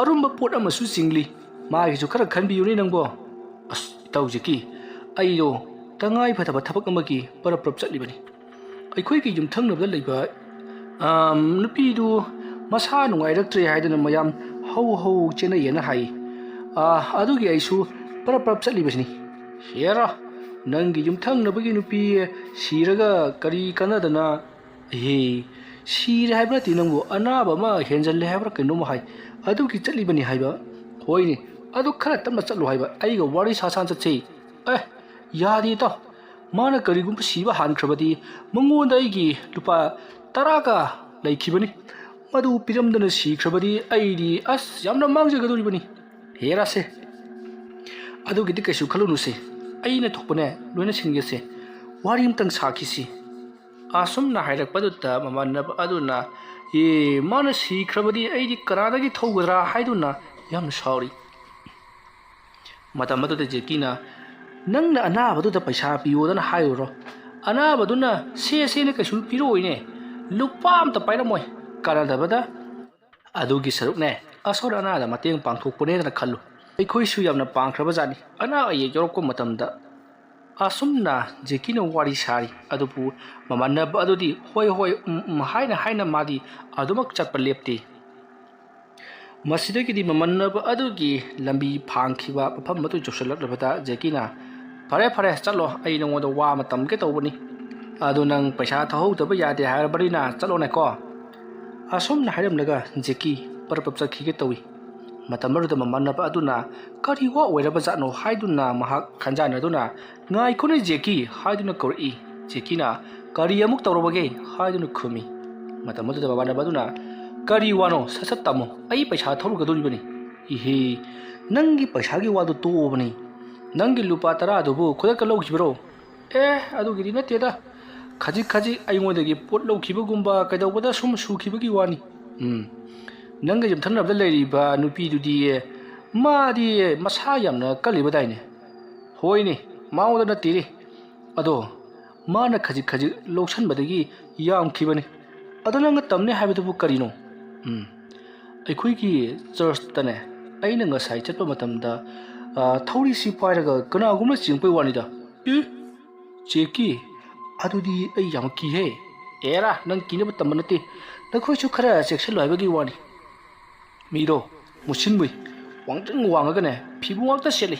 ꯑꯔꯨꯝꯕ ꯄꯣꯠ ꯑꯃꯁꯨ ꯆꯤꯡꯂꯤ꯫ ꯃꯥꯒꯤꯁꯨ ꯈꯔ ꯈꯟꯕꯤꯌꯨꯅꯦ ꯅꯪꯕꯣ꯫" "ꯑꯁ ꯏꯇꯥꯎ ꯖꯦꯀꯤ, ꯑꯩꯗꯣ ꯇꯉꯥꯏ ꯐꯗꯕ ꯊꯕꯛ ꯑꯃꯒꯤ ꯄꯔꯞ ꯄꯔꯞ ꯆꯠꯂꯤꯕꯅꯤ꯫ ꯑꯩꯈꯣꯏꯒꯤ ꯌꯨꯝꯊꯪꯅꯕꯗ ꯂꯩꯕ, ꯑꯥꯝ, ꯅꯨꯄꯤꯗꯨ ꯃꯁꯥ ꯅꯨꯡꯉꯥꯏꯔꯛꯇ꯭ꯔꯦ ꯍꯥꯏꯗꯨꯅ ꯃꯌꯥꯝ ꯍꯧ ꯍꯧ ꯆꯦꯟꯅꯩꯌꯦꯅ ꯍꯥꯏ꯫ ꯑꯥ, ꯑꯗꯨꯒꯤ ꯑꯩꯁꯨ ꯄꯔꯞ ꯄꯔꯞ ꯆꯠꯂꯤꯕꯁꯤꯅꯤ꯫" "ꯍꯦꯔꯥ, ꯅꯪꯒꯤ ꯌꯨꯝꯊꯪꯅꯕꯒꯤ ꯅꯨꯄꯤ ꯁꯤꯔꯒ ꯀꯔꯤ ꯀꯥꯟꯅꯗꯅ?" "ꯑꯦꯍꯦ, ꯁꯤꯔꯦ ꯍꯥꯏꯕ ꯅꯠꯇꯦ ꯅꯪꯕꯨ, ꯑꯅꯥꯕ ꯑꯃ ꯍꯦꯟꯖꯜꯂꯦ ꯍꯥꯏꯕ꯭ꯔꯥ ꯀꯩꯅꯣꯝ ꯍꯥꯏ, ꯑꯗꯨꯒꯤ ꯆꯠꯂꯤꯕꯅꯤ ꯍꯥꯏꯕ꯫" "ꯍꯣꯏꯅꯦ, ꯑꯗꯨ ꯈꯔ ꯇꯞꯅ ꯆꯠꯂꯨ ꯍꯥꯏꯕ, ꯑꯩꯒ ꯋꯥꯔꯤ ꯁꯥ ꯁꯥ ꯆꯠꯁꯦ꯫" "ꯑꯦ, ꯌꯥꯗꯦ ꯏꯇꯥꯎ, ꯃꯥꯅ ꯀꯔꯤꯒꯨꯝꯕ ꯁꯤꯕ ꯍꯥꯟꯈ꯭ꯔꯕꯗꯤ ꯃꯉꯣꯟꯗ ꯑꯩꯒꯤ ꯂꯨꯄꯥ ꯇꯔꯥꯒ ꯂꯩꯈꯤꯕꯅꯤ, ꯃꯗꯨ ꯄꯤꯔꯝꯗꯅ ꯁꯤꯈ꯭ꯔꯕꯗꯤ ꯑꯩꯗꯤ ꯑꯁ ꯌꯥꯝꯅ ꯃꯥꯡꯖꯒꯗꯧꯔꯤꯕꯅꯤ꯫" "ꯍꯦꯔꯥꯁꯦ, ꯑꯗꯨꯒꯤꯗꯤ ꯀꯩꯁꯨ ꯈꯜꯂꯨꯅꯨꯁꯦ, ꯑꯩꯅ ꯊꯣꯛꯄꯅꯦ ꯂꯣꯏꯅ ꯁꯤꯟꯒꯦꯁꯦ, ꯋꯥꯔꯤ ꯑꯝꯇꯪ ꯁꯥꯈꯤꯁꯤ꯫" ꯑꯁꯨꯝꯅ ꯍꯥꯏꯔꯛꯄꯗꯨꯗ ꯃꯃꯥꯟꯅꯕ ꯑꯗꯨꯅ, "ꯑꯦ, ꯃꯥꯅ ꯁꯤꯈ꯭ꯔꯕꯗꯤ ꯑꯩꯗꯤ ꯀꯅꯥꯗꯒꯤ ꯊꯧꯒꯗ꯭ꯔꯥ?" ꯍꯥꯏꯗꯨꯅ ꯌꯥꯝꯅ ꯁꯥꯎꯔꯤ꯫ ꯃꯇꯝ ꯑꯗꯨꯗ ꯖꯦꯀꯤꯅ, "ꯅꯪꯅ ꯑꯅꯥꯕꯗꯨꯗ ꯄꯩꯁꯥ ꯄꯤꯌꯣꯗꯅ ꯍꯥꯏꯔꯨꯔꯣ, ꯑꯅꯥꯕꯗꯨꯅ ꯁꯦ ꯁꯦꯅ ꯀꯩꯁꯨ ꯄꯤꯔꯛꯑꯣꯏꯅꯦ, ꯂꯨꯄꯥ ꯑꯝꯇ ꯄꯥꯏꯔꯝꯃꯣꯏ, ꯀꯥꯟꯅꯗꯕꯗ ꯑꯗꯨꯒꯤ ꯁꯔꯨꯛꯅꯦ ꯑꯁꯣꯏ ꯑꯅꯥꯗ ꯃꯇꯦꯡ ꯄꯥꯡꯊꯣꯛꯄꯅꯦꯗꯅ ꯈꯜꯂꯨ꯫" ꯑꯩꯈꯣꯏꯁꯨ ꯌꯥꯝꯅ ꯄꯥꯡꯈ꯭ꯔꯕ ꯖꯥꯠꯅꯤ꯫ ꯑꯅꯥ ꯑꯌꯦꯛ ꯌꯥꯎꯔꯛꯄ ꯃꯇꯝꯗ ꯑꯁꯨꯝꯅ ꯖꯦꯀꯤꯅ ꯋꯥꯔꯤ ꯁꯥꯔꯤ, ꯑꯗꯨꯕꯨ ꯃꯃꯥꯟꯅꯕ ꯑꯗꯨꯗꯤ ꯍꯣꯏ ꯍꯣꯏ ꯎꯝ ꯎꯝ ꯍꯥꯏꯅ ꯍꯥꯏꯅ ꯃꯥꯗꯤ ꯑꯗꯨꯃꯛ ꯆꯠꯄ ꯂꯦꯞꯇꯦ꯫ ꯃꯁꯤꯗꯒꯤꯗꯤ ꯃꯃꯥꯟꯅꯕ ꯑꯗꯨꯒꯤ ꯂꯝꯕꯤ ꯐꯥꯡꯈꯤꯕ ꯃꯐꯝ ꯑꯗꯨ ꯌꯧꯁꯤꯜꯂꯛꯂꯕꯗ ꯖꯦꯀꯤꯅ, "ꯐꯔꯦ ꯐꯔꯦ, ꯆꯠꯂꯣ, ꯑꯩ ꯅꯉꯣꯟꯗ ꯋꯥ ꯑꯃ ꯇꯝꯒꯦ ꯇꯧꯕꯅꯤ꯫" "ꯑꯗꯨ ꯅꯪ ꯄꯩꯁꯥ ꯊꯧꯍꯧꯗꯕ ꯌꯥꯗꯦ ꯍꯥꯏꯔꯕꯅꯤꯅ ꯆꯠꯂꯣꯅꯦꯀꯣ"꯫ ꯑꯁꯨꯝꯅ ꯍꯥꯏꯔꯝꯂꯒ ꯖꯦꯀꯤ ꯄꯔꯞ ꯄꯔꯞ ꯆꯠꯈꯤꯒꯦ ꯇꯧꯏ꯫ ꯃꯇꯝ ꯑꯗꯨꯗ ꯃꯃꯥꯟꯅꯕ ꯑꯗꯨꯅ "ꯀꯔꯤ ꯋꯥ ꯑꯣꯏꯔꯕ ꯖꯥꯠꯅꯣ" ꯍꯥꯏꯗꯨꯅ ꯃꯍꯥꯛ ꯈꯟꯖꯥꯟꯅꯗꯨꯅ "ꯉꯥꯏꯈꯣꯅꯦ ꯖꯦꯀꯤ" ꯍꯥꯏꯗꯨꯅ ꯀꯧꯔꯛꯏ꯫ ꯖꯦꯀꯤꯅ "ꯀꯔꯤ ꯑꯃꯨꯛ ꯇꯧꯔꯕꯒꯦ?" ꯍꯥꯏꯗꯨꯅ ꯈꯨꯝꯃꯤ꯫ ꯃꯇꯝ ꯑꯗꯨꯗ ꯃꯃꯥꯟꯅꯕ ꯑꯗꯨꯅ "ꯀꯔꯤ ꯋꯥꯅꯣ? ꯁꯠ ꯁꯠ ꯇꯝꯃꯨ, ꯑꯩ ꯄꯩꯁꯥ ꯊꯧꯔꯨꯒꯗꯧꯔꯤꯕꯅꯤ"꯫ "ꯏꯍꯦ, ꯅꯪꯒꯤ ꯄꯩꯁꯥꯒꯤ ꯋꯥꯗꯨ ꯇꯣꯛꯑꯣꯕꯅꯤ, ꯅꯪꯒꯤ ꯂꯨꯄꯥ ꯇꯔꯥꯗꯨꯕꯨ ꯈꯨꯗꯛꯇ ꯂꯧꯈꯤꯕꯔꯣ?" "ꯑꯦ, ꯑꯗꯨꯒꯤꯗꯤ ꯅꯠꯇꯦꯗ, ꯈꯖꯤꯛ ꯈꯖꯤꯛ ꯑꯩꯉꯣꯟꯗꯒꯤ ꯄꯣꯠ ꯂꯧꯈꯤꯕꯒꯨꯝꯕ ꯀꯩꯗꯧꯕꯗ ꯁꯨꯝ ꯁꯨꯈꯤꯕꯒꯤ ꯋꯥꯅꯤ"꯫ "ꯎꯝ, ꯅꯪꯒ ꯌꯨꯝꯊꯪꯅꯕꯗ ꯂꯩꯔꯤꯕ ꯅꯨꯄꯤꯗꯨꯗꯤ, ꯃꯥꯗꯤ ꯃꯁꯥ ꯌꯥꯝꯅ ꯀꯜꯂꯤꯕꯗꯥꯏꯅꯦ?" "ꯍꯣꯏꯅꯦ, ꯃꯉꯣꯟꯗ ꯅꯠꯇꯦꯅꯦ, ꯑꯗꯣ ꯃꯥꯅ ꯈꯖꯤꯛ ꯈꯖꯤꯛ ꯂꯧꯁꯟꯕꯗꯒꯤ ꯌꯥꯝꯈꯤꯕꯅꯤ꯫ ꯑꯗꯣ ꯅꯪꯅ ꯇꯝꯅꯤ ꯍꯥꯏꯕꯗꯨꯕꯨ ꯀꯔꯤꯅꯣ?" "ꯎꯝ, ꯑꯩꯈꯣꯏꯒꯤ ꯆꯔꯆꯇꯅꯦ, ꯑꯩꯅ ꯉꯁꯥꯏ ꯆꯠꯄ ꯃꯇꯝꯗ, ꯑ, ꯊꯧꯔꯤꯁꯤ ꯄꯥꯏꯔꯒ ꯀꯅꯥꯒꯨꯝꯅ ꯆꯤꯡꯉꯛꯄꯩ ꯋꯥꯅꯤꯗ"꯫ "ꯑꯦ, ꯖꯦꯀꯤ, ꯑꯗꯨꯗꯤ ꯑꯩ ꯌꯥꯝ ꯀꯤꯍꯦ"꯫ "ꯑꯦꯔꯥ, ꯅꯪ ꯀꯤꯅꯕ ꯇꯝꯕ ꯅꯠꯇꯦ, ꯅꯈꯣꯏꯁꯨ ꯈꯔ ꯆꯦꯛꯁꯤꯜꯂꯨ ꯍꯥꯏꯕꯒꯤ ꯋꯥꯅꯤ"꯫ "ꯃꯤꯗꯣ ꯃꯨꯁꯤꯟ ꯃꯨꯏ, ꯋꯥꯡꯇ꯭ꯔꯤꯡ ꯋꯥꯡꯉꯒꯅꯦ, ꯐꯤꯕꯨ ꯉꯥꯛꯇ ꯁꯦꯠꯂꯤ꯫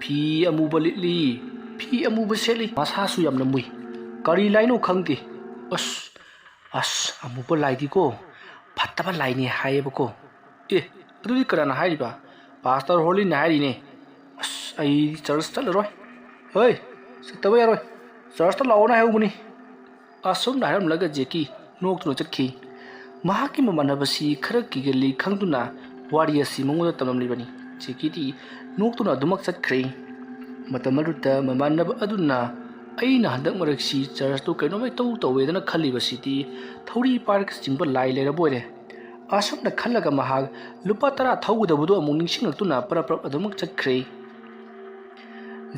ꯐꯤ ꯑꯃꯨꯕ ꯂꯤꯠꯂꯤ, ꯐꯤ ꯑꯃꯨꯕ ꯁꯦꯠꯂꯤ, ꯃꯁꯥꯁꯨ ꯌꯥꯝꯅ ꯃꯨꯏ꯫ ꯀꯔꯤ ꯂꯥꯏꯅꯣ ꯈꯪꯗꯦ꯫ ꯑꯁ, ꯑꯁ, ꯑꯃꯨꯕ ꯂꯥꯏꯗꯤꯀꯣ, ꯐꯠꯇꯕ ꯂꯥꯏꯅꯤ ꯍꯥꯏꯌꯦꯕꯀꯣ"꯫ "ꯑꯦ, ꯑꯗꯨꯗꯤ ꯀꯅꯥꯅ ꯍꯥꯏꯔꯤꯕ?" "ꯄꯥꯁꯇꯔ ꯍꯣꯂꯤꯅ ꯍꯥꯏꯔꯤꯅꯦ"꯫ "ꯑꯁ, ꯑꯩ ꯆꯔꯆ ꯆꯠꯂꯔꯣꯏ"꯫ "ꯍꯣꯏ, ꯆꯠꯇꯕ ꯌꯥꯔꯣꯏ, ꯆꯔꯆꯇ ꯂꯥꯛꯑꯣꯅ ꯍꯥꯏꯍꯧꯕꯅꯤ"꯫ ꯑꯁꯨꯝꯅ ꯍꯥꯏꯔꯝꯂꯒ ꯖꯦꯀꯤ ꯅꯣꯛꯇꯨꯅ ꯆꯠꯈꯤ꯫ ꯃꯍꯥꯛꯀꯤ ꯃꯃꯥꯟꯅꯕꯁꯤ ꯈꯔ ꯀꯤꯒꯜꯂꯤ ꯈꯪꯗꯨꯅ ꯋꯥꯔꯤ ꯑꯁꯤ ꯃꯉꯣꯟꯗ ꯇꯝꯂꯝꯂꯤꯕꯅꯤ꯫ ꯖꯦꯀꯤꯗꯤ ꯅꯣꯛꯇꯨꯅ ꯑꯗꯨꯃꯛ ꯆꯠꯈ꯭ꯔꯦ꯫ ꯃꯇꯝ ꯑꯗꯨꯗ ꯃꯃꯥꯟꯅꯕ ꯑꯗꯨꯅ "ꯑꯩꯅ ꯍꯟꯗꯛ ꯃꯔꯛꯁꯤ ꯆꯔꯆꯇꯨ ꯀꯩꯅꯣꯝꯃ ꯏꯇꯧ ꯇꯧꯋꯦꯗꯅ ꯈꯜꯂꯤꯕꯁꯤꯗꯤ ꯊꯧꯔꯤ ꯄꯥꯏꯔꯒ ꯆꯤꯡꯕ ꯂꯥꯏ ꯂꯩꯔꯕꯣꯏꯔꯦ"꯫ ꯑꯁꯨꯝꯅ ꯈꯜꯂꯒ ꯃꯍꯥꯛ ꯂꯨꯄꯥ ꯇꯔꯥ ꯊꯧꯒꯗꯕꯗꯨ ꯑꯃꯨꯛ ꯅꯤꯡꯁꯤꯡꯂꯛꯇꯨꯅ ꯄꯔꯞ ꯄꯔꯞ ꯑꯗꯨꯃꯛ ꯆꯠꯈ꯭ꯔꯦ꯫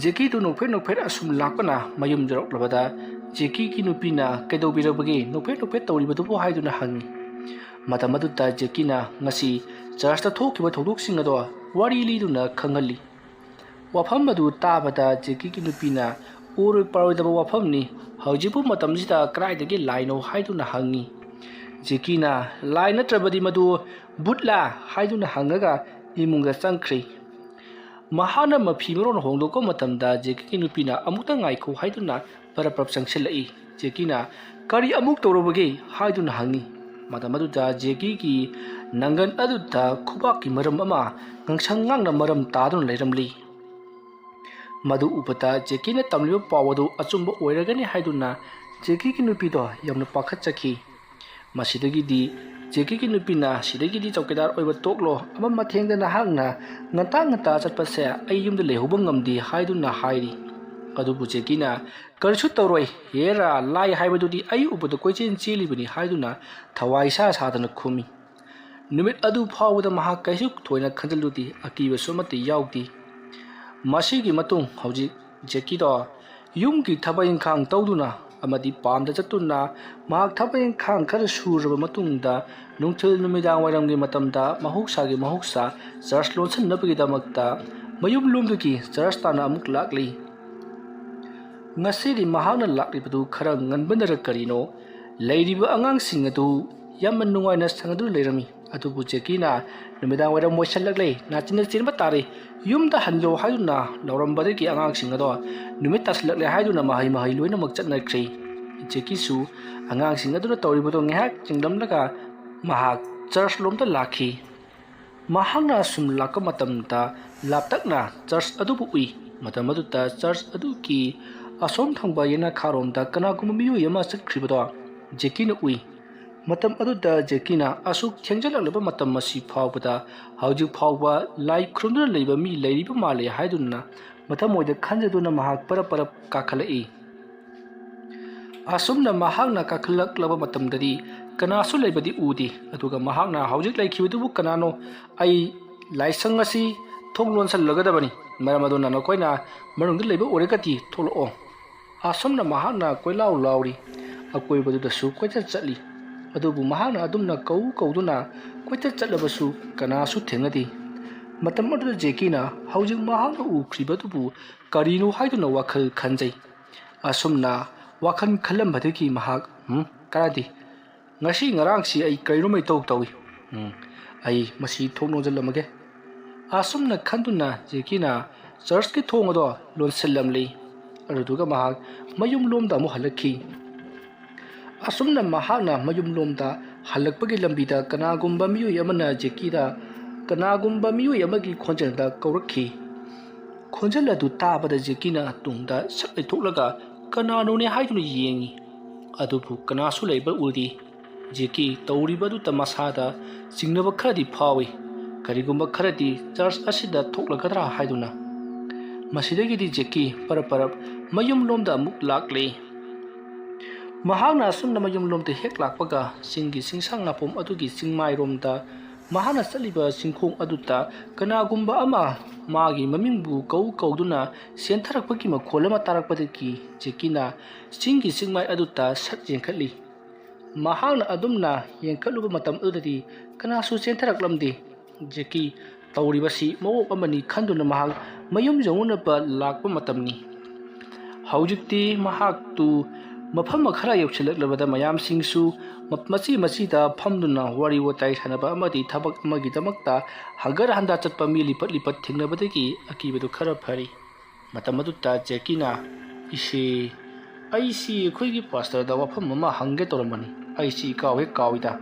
ꯖꯦꯀꯤꯗꯨ ꯅꯣꯛꯐꯦꯠ ꯅꯣꯛꯐꯦꯠ ꯑꯁꯨꯝ ꯂꯥꯛꯄꯅ ꯃꯌꯨꯝ ꯌꯧꯔꯛꯂꯕꯗ ꯖꯦꯀꯤꯒꯤ ꯅꯨꯄꯤꯅ "ꯀꯩꯗꯧꯕꯤꯔꯕꯒꯦ ꯅꯣꯛꯐꯦꯠ ꯅꯣꯛꯐꯦꯠ ꯇꯧꯔꯤꯕꯗꯨꯕꯨ?" ꯍꯥꯏꯗꯨꯅ ꯍꯪꯉꯤ꯫ ꯃꯇꯝ ꯑꯗꯨꯗ ꯖꯦꯀꯤꯅ ꯉꯁꯤ ꯆꯔꯆꯇ ꯊꯣꯛꯈꯤꯕ ꯊꯧꯗꯣꯛꯁꯤꯡ ꯑꯗꯣ ꯋꯥꯔꯤ ꯂꯤꯗꯨꯅ ꯈꯪꯍꯜꯂꯤ꯫ ꯋꯥꯐꯝ ꯑꯗꯨ ꯇꯥꯕꯗ ꯖꯦꯀꯤꯒꯤ ꯅꯨꯄꯤꯅ "ꯑꯣꯏꯔꯣꯏ ꯄꯥꯔꯣꯏꯗꯕ ꯋꯥꯐꯝꯅꯤ, ꯍꯧꯖꯤꯛꯄꯨ ꯃꯇꯝꯁꯤꯗ ꯀꯗꯥꯏꯗꯒꯤ ꯂꯥꯏꯅꯣ?" ꯍꯥꯏꯗꯨꯅ ꯍꯪꯉꯤ꯫ ꯖꯦꯀꯤꯅ "ꯂꯥꯏ ꯅꯠꯇ꯭ꯔꯕꯗꯤ ꯃꯗꯨ ꯚꯨꯠꯂꯥ?" ꯍꯥꯏꯗꯨꯅ ꯍꯪꯉꯒ ꯏꯃꯨꯡꯗ ꯆꯪꯈ꯭ꯔꯦ꯫ ꯃꯍꯥꯛꯅ ꯃꯐꯤ ꯃꯔꯣꯟ ꯍꯣꯡꯗꯣꯛꯄ ꯃꯇꯝꯗ ꯖꯦꯀꯤꯒꯤ ꯅꯨꯄꯤꯅ "ꯑꯃꯨꯛꯇ ꯉꯥꯏꯈꯣ" ꯍꯥꯏꯗꯨꯅ ꯄꯔꯞ ꯄꯔꯞ ꯆꯪꯁꯤꯜꯂꯛꯏ꯫ ꯖꯦꯀꯤꯅ "ꯀꯔꯤ ꯑꯃꯨꯛ ꯇꯧꯔꯕꯒꯦ?" ꯍꯥꯏꯗꯨꯅ ꯍꯪꯉꯤ꯫ ꯃꯇꯝ ꯑꯗꯨꯗ ꯖꯦꯀꯤꯒꯤ ꯅꯪꯒꯟ ꯑꯗꯨꯗ ꯈꯨꯕꯥꯛꯀꯤ ꯃꯔꯝ ꯑꯃ ꯉꯥꯡꯁꯪ ꯉꯥꯡꯅ ꯃꯔꯝ ꯇꯥꯗꯨꯅ ꯂꯩꯔꯝꯂꯤ꯫ ꯃꯗꯨ ꯎꯕꯗ ꯖꯦꯀꯤꯅ ꯇꯝꯂꯤꯕ ꯄꯥꯎ ꯑꯗꯨ ꯑꯆꯨꯝꯕ ꯑꯣꯏꯔꯒꯅꯤ ꯍꯥꯏꯗꯨꯅ ꯖꯦꯀꯤꯒꯤ ꯅꯨꯄꯤꯗꯣ ꯌꯥꯝꯅ ꯄꯥꯈꯠꯆꯈꯤ꯫ ꯃꯁꯤꯗꯒꯤꯗꯤ ꯖꯦꯀꯤꯒꯤ ꯅꯨꯄꯤꯅ "ꯁꯤꯗꯒꯤꯗꯤ ꯆꯧꯀꯤꯗꯥꯔ ꯑꯣꯏꯕ ꯇꯣꯛꯂꯣ, ꯑꯃ ꯃꯊꯦꯡꯗ ꯅꯍꯥꯛꯅ ꯉꯟꯇꯥ ꯉꯟꯇꯥ ꯆꯠꯄꯁꯦ ꯑꯩ ꯌꯨꯝꯗ ꯂꯩꯍꯧꯕ ꯉꯝꯗꯦ" ꯍꯥꯏꯗꯨꯅ ꯍꯥꯏꯔꯤ꯫ ꯑꯗꯨꯕꯨ ꯖꯦꯀꯤꯅ "ꯀꯔꯤꯁꯨ ꯇꯧꯔꯣꯏ, ꯍꯦꯔꯥ, ꯂꯥꯏ ꯍꯥꯏꯕꯗꯨꯗꯤ ꯑꯩ ꯎꯕꯗ ꯀꯣꯏꯆꯦꯟ ꯆꯦꯜꯂꯤꯕꯅꯤ" ꯍꯥꯏꯗꯨꯅ ꯊꯋꯥꯏ ꯁꯥ ꯁꯥꯗꯅ ꯈꯨꯝꯃꯤ꯫ ꯅꯨꯃꯤꯠ ꯑꯗꯨ ꯐꯥꯎꯕꯗ ꯃꯍꯥꯛ ꯀꯩꯁꯨ ꯊꯣꯏꯅ ꯈꯟꯖꯤꯜꯂꯨꯗꯦ, ꯑꯀꯤꯕꯁꯨ ꯑꯃꯠꯇ ꯌꯥꯎꯗꯦ꯫ ꯃꯁꯤꯒꯤ ꯃꯇꯨꯡ ꯍꯧꯖꯤꯛ ꯖꯦꯀꯤꯗꯣ ꯌꯨꯝꯒꯤ ꯊꯕꯛ ꯏꯪꯈꯥꯡ ꯇꯧꯗꯨꯅ ꯑꯃꯗꯤ ꯄꯥꯝꯗ ꯆꯠꯇꯨꯅ ꯃꯍꯥꯛ ꯊꯕꯛ ꯏꯪꯈꯥꯡ ꯈꯔ ꯁꯨꯔꯕ ꯃꯇꯨꯡꯗ ꯅꯨꯡꯊꯤꯜ ꯅꯨꯃꯤꯗꯥꯡ ꯋꯥꯏꯔꯝꯒꯤ ꯃꯇꯝꯗ ꯃꯍꯧꯁꯥꯒꯤ ꯃꯍꯧꯁꯥ ꯆꯔꯆ ꯂꯣꯟꯁꯤꯟꯅꯕꯒꯤꯗꯃꯛꯇ ꯃꯌꯨꯝ ꯂꯣꯝꯗꯒꯤ ꯆꯔꯆ ꯇꯥꯟꯅ ꯑꯃꯨꯛ ꯂꯥꯛꯂꯤ꯫ ꯉꯁꯤꯗꯤ ꯃꯍꯥꯛꯅ ꯂꯥꯛꯂꯤꯕꯗꯨ ꯈꯔ ꯉꯟꯕꯅꯔ ꯀꯔꯤꯅꯣ, ꯂꯩꯔꯤꯕ ꯑꯉꯥꯡꯁꯤꯡ ꯑꯗꯨ ꯌꯥꯝꯅ ꯅꯨꯡꯉꯥꯏꯅ ꯁꯥꯟꯅꯗꯨꯅ ꯂꯩꯔꯝꯃꯤ꯫ ꯑꯗꯨꯕꯨ ꯖꯦꯀꯤꯅ "ꯅꯨꯃꯤꯗꯥꯡ ꯋꯥꯏꯔꯝ ꯑꯣꯏꯁꯜꯂꯛꯂꯦ, ꯅꯥꯆꯤꯟꯅ ꯆꯦꯟꯕ ꯇꯥꯔꯦ, ꯌꯨꯝꯗ ꯍꯟꯂꯣ" ꯍꯥꯏꯗꯨꯅ ꯂꯥꯎꯔꯝꯕꯗꯒꯤ ꯑꯉꯥꯡꯁꯤꯡ ꯑꯗꯣ ꯅꯨꯃꯤꯠ ꯇꯥꯁꯤꯜꯂꯛꯂꯦ ꯍꯥꯏꯗꯨꯅ ꯃꯍꯩ ꯃꯍꯩ ꯂꯣꯏꯅꯃꯛ ꯆꯠꯅꯈ꯭ꯔꯦ꯫ ꯖꯦꯀꯤꯁꯨ ꯑꯉꯥꯡꯁꯤꯡ ꯑꯗꯨꯅ ꯇꯧꯔꯤꯕꯗꯣ ꯉꯥꯏꯍꯥꯛ ꯌꯦꯡꯂꯝꯂꯒ ꯃꯍꯥꯛ ꯆꯔꯆ ꯂꯣꯝꯗ ꯂꯥꯛꯈꯤ꯫ ꯃꯍꯥꯛꯅ ꯑꯁꯨꯝ ꯂꯥꯛꯄ ꯃꯇꯝꯗ ꯂꯥꯞꯇꯛꯅ ꯆꯔꯆ ꯑꯗꯨꯕꯨ ꯎꯏ꯫ ꯃꯇꯝ ꯑꯗꯨꯗ ꯆꯔꯆ ꯑꯗꯨꯒꯤ ꯑꯁꯣꯝ ꯊꯪꯕ ꯌꯦꯅꯈꯥꯔꯣꯝꯗ ꯀꯅꯥꯒꯨꯝꯕ ꯃꯤꯑꯣꯏ ꯑꯃ ꯆꯠꯈ꯭ꯔꯤꯕꯗꯣ ꯖꯦꯀꯤꯅ ꯎꯏ꯫ ꯃꯇꯝ ꯑꯗꯨꯗ ꯖꯦꯀꯤꯅ ꯑꯁꯨꯛ ꯊꯦꯡꯖꯤꯜꯂꯛꯂꯕ ꯃꯇꯝ ꯑꯁꯤ ꯐꯥꯎꯕꯗ ꯍꯧꯖꯤꯛ ꯐꯥꯎꯕ ꯂꯥꯏ ꯈꯨꯔꯨꯝꯗꯨꯅ ꯂꯩꯕ ꯃꯤ ꯂꯩꯔꯤꯕ ꯃꯥꯜꯂꯦ ꯍꯥꯏꯗꯨꯅ ꯃꯊꯃꯣꯏꯗ ꯈꯟꯖꯗꯨꯅ ꯃꯍꯥꯛ ꯄꯔꯞ ꯄꯔꯞ ꯀꯥꯈꯠꯂꯛꯏ꯫ ꯑꯁꯨꯝꯅ ꯃꯍꯥꯛꯅ ꯀꯥꯈꯠꯂꯛꯂꯕ ꯃꯇꯝꯗꯗꯤ ꯀꯅꯥꯁꯨ ꯂꯩꯕꯗꯤ ꯎꯗꯦ꯫ ꯑꯗꯨꯒ ꯃꯍꯥꯛꯅ "ꯍꯧꯖꯤꯛ ꯂꯩꯈꯤꯕꯗꯨꯕꯨ ꯀꯅꯥꯅꯣ? ꯑꯩ ꯂꯥꯏꯁꯪ ꯑꯁꯤ ꯊꯣꯡ ꯂꯣꯟꯁꯤꯜꯂꯒꯗꯕꯅꯤ꯫ ꯃꯔꯝ ꯑꯗꯨꯅ ꯅꯈꯣꯏꯅ ꯃꯅꯨꯡꯗ ꯂꯩꯕ ꯑꯣꯏꯔꯒꯗꯤ ꯊꯣꯛꯂꯛꯑꯣ꯫" ꯑꯁꯨꯝꯅ ꯃꯍꯥꯛꯅ ꯀꯣꯏꯂꯥꯎ ꯂꯥꯎꯔꯤ꯫ ꯑꯀꯣꯏꯕꯗꯨꯗꯁꯨ ꯀꯣꯏꯆꯠ ꯆꯠꯂꯤ꯫ ꯑꯗꯨꯕꯨ ꯃꯍꯥꯛꯅ ꯑꯗꯨꯝꯅ ꯀꯧ ꯀꯧꯗꯨꯅ ꯀꯣꯏꯆꯠ ꯆꯠꯂꯕꯁꯨ ꯀꯅꯥꯁꯨ ꯊꯦꯡꯅꯗꯦ꯫ ꯃꯇꯝ ꯑꯗꯨꯗ ꯖꯦꯀꯤꯅ ꯍꯧꯖꯤꯛ ꯃꯍꯥꯛꯅ ꯎꯈ꯭ꯔꯤꯕꯗꯨꯕꯨ ꯀꯔꯤꯅꯣ ꯍꯥꯏꯗꯨꯅ ꯋꯥꯈꯜ ꯈꯟꯖꯩ꯫ ꯑꯁꯨꯝꯅ ꯋꯥꯈꯜ ꯈꯜꯂꯝꯕꯗꯒꯤ ꯃꯍꯥꯛ, "ꯎꯝ, ꯀꯥꯟꯅꯗꯦ꯫ ꯉꯁꯤ ꯉꯔꯥꯡꯁꯤ ꯑꯩ ꯀꯔꯤꯅꯣꯃ ꯏꯇꯧ ꯇꯧꯏ꯫ ꯎꯝ, ꯑꯩ ꯃꯁꯤ ꯊꯣꯡ ꯂꯣꯟꯁꯤꯜꯂꯝꯃꯒꯦ꯫" ꯑꯁꯨꯝꯅ ꯈꯟꯗꯨꯅ ꯖꯦꯀꯤꯅ ꯆꯔꯆꯀꯤ ꯊꯣꯡ ꯑꯗꯣ ꯂꯣꯟꯁꯤꯜꯂꯝꯂꯤ꯫ ꯑꯗꯨꯗꯨꯒ ꯃꯍꯥꯛ ꯃꯌꯨꯝꯂꯣꯝꯗ ꯑꯃꯨꯛ ꯍꯜꯂꯛꯈꯤ꯫ ꯑꯁꯨꯝꯅ ꯃꯍꯥꯛꯅ ꯃꯌꯨꯝꯂꯣꯝꯗ ꯍꯜꯂꯛꯄꯒꯤ ꯂꯝꯕꯤꯗ ꯀꯅꯥꯒꯨꯝꯕ ꯃꯤꯑꯣꯏ ꯑꯃꯅ ꯖꯦꯀꯤꯗ, ꯀꯅꯥꯒꯨꯝꯕ ꯃꯤꯑꯣꯏ ꯑꯃꯒꯤ ꯈꯣꯟꯖꯦꯜꯗ ꯀꯧꯔꯛꯈꯤ꯫ ꯈꯣꯟꯖꯦꯜ ꯑꯗꯨ ꯇꯥꯕꯗ ꯖꯦꯀꯤꯅ ꯇꯨꯡꯗ ꯁꯠ ꯂꯩꯊꯣꯛꯂꯒ ꯀꯅꯥꯅꯣꯅꯦ ꯍꯥꯏꯗꯨꯅ ꯌꯦꯡꯉꯤ꯫ ꯑꯗꯨꯕꯨ ꯀꯅꯥꯁꯨ ꯂꯩꯕ ꯎꯗꯦ꯫ ꯖꯦꯀꯤ ꯇꯧꯔꯤꯕ ꯑꯗꯨꯗ ꯃꯁꯥꯗ ꯆꯤꯡꯅꯕ ꯈꯔꯗꯤ ꯐꯥꯎꯏ꯫ ꯀꯔꯤꯒꯨꯝꯕ ꯈꯔꯗꯤ ꯆꯔꯆ ꯑꯁꯤꯗ ꯊꯣꯛꯂꯒꯗ꯭ꯔꯥ ꯍꯥꯏꯗꯨꯅ꯫ ꯃꯁꯤꯗꯒꯤꯗꯤ ꯖꯦꯀꯤ ꯄꯔꯞ ꯄꯔꯞ ꯃꯌꯨꯝꯂꯣꯝꯗ ꯑꯃꯨꯛ ꯂꯥꯛꯂꯦ꯫ ꯃꯍꯥꯛꯅ ꯑꯁꯨꯝꯅ ꯃꯌꯨꯝꯂꯣꯝꯗ ꯍꯦꯛ ꯂꯥꯛꯄꯒ ꯆꯤꯡꯒꯤ ꯆꯤꯡꯁꯥꯡ ꯅꯥꯄꯣꯝ ꯑꯗꯨꯒꯤ ꯆꯤꯡꯃꯥꯏꯔꯣꯝꯗ ꯃꯍꯥꯛꯅ ꯆꯠꯂꯤꯕ ꯆꯤꯡꯈꯣꯡ ꯑꯗꯨꯗ ꯀꯅꯥꯒꯨꯝꯕ ꯑꯃ ꯃꯥꯒꯤ ꯃꯃꯤꯡꯕꯨ ꯀꯧ ꯀꯧꯗꯨꯅ ꯆꯦꯟꯊꯔꯛꯄꯒꯤ ꯃꯈꯣꯜ ꯑꯃ ꯇꯥꯔꯛꯄꯗꯒꯤ ꯖꯦꯀꯤꯅ ꯆꯤꯡꯒꯤ ꯆꯤꯡꯃꯥꯏ ꯑꯗꯨꯗ ꯁꯠ ꯌꯦꯡꯈꯠꯂꯤ꯫ ꯃꯍꯥꯛꯅ ꯑꯗꯨꯝꯅ ꯌꯦꯡꯈꯠꯂꯨꯕ ꯃꯇꯝ ꯑꯗꯨꯗꯗꯤ ꯀꯅꯥꯁꯨ ꯆꯦꯟꯊꯔꯛꯂꯝꯗꯦ꯫ ꯖꯦꯀꯤ ꯇꯧꯔꯤꯕꯁꯤ ꯃꯑꯣꯡ ꯑꯃꯅꯤ ꯈꯟꯗꯨꯅ ꯃꯍꯥꯛ ꯃꯌꯨꯝ ꯌꯧꯅꯅꯕ ꯂꯥꯛꯄ ꯃꯇꯝꯅꯤ꯫ ꯍꯧꯖꯤꯛꯇꯤ ꯃꯍꯥꯛꯇꯨ ꯃꯐꯝ ꯈꯔ ꯌꯧꯁꯤꯜꯂꯛꯂꯕꯗ ꯃꯌꯥꯝꯁꯤꯡꯁꯨ ꯃ-, ꯃꯆꯤ ꯃꯆꯤꯗ ꯐꯝꯗꯨꯅ ꯋꯥꯔꯤ ꯋꯥꯇꯥꯏ ꯁꯥꯟꯅꯕ ꯑꯃꯗꯤ ꯊꯕꯛ ꯑꯃꯒꯤꯗꯃꯛꯇ ꯍꯪꯒꯠ ꯍꯟꯗꯥ ꯆꯠꯄ ꯃꯤ ꯂꯤꯄꯠ ꯂꯤꯄꯠ ꯊꯦꯡꯅꯕꯗꯒꯤ ꯑꯀꯤꯕꯗꯨ ꯈꯔ ꯐꯔꯤ꯫ ꯃꯇꯝ ꯑꯗꯨꯗ ꯖꯦꯀꯤꯅ, "ꯏꯁꯦ, ꯑꯩꯁꯤ ꯑꯩꯈꯣꯏꯒꯤ ꯄꯥꯁꯇꯔꯗ ꯋꯥꯐꯝ ꯑꯃ ꯍꯪꯒꯦ ꯇꯧꯔꯝꯕꯅꯤ꯫ ꯑꯩꯁꯤ ꯏꯀꯥꯎ ꯍꯦꯛ ꯀꯥꯎꯏꯗ꯫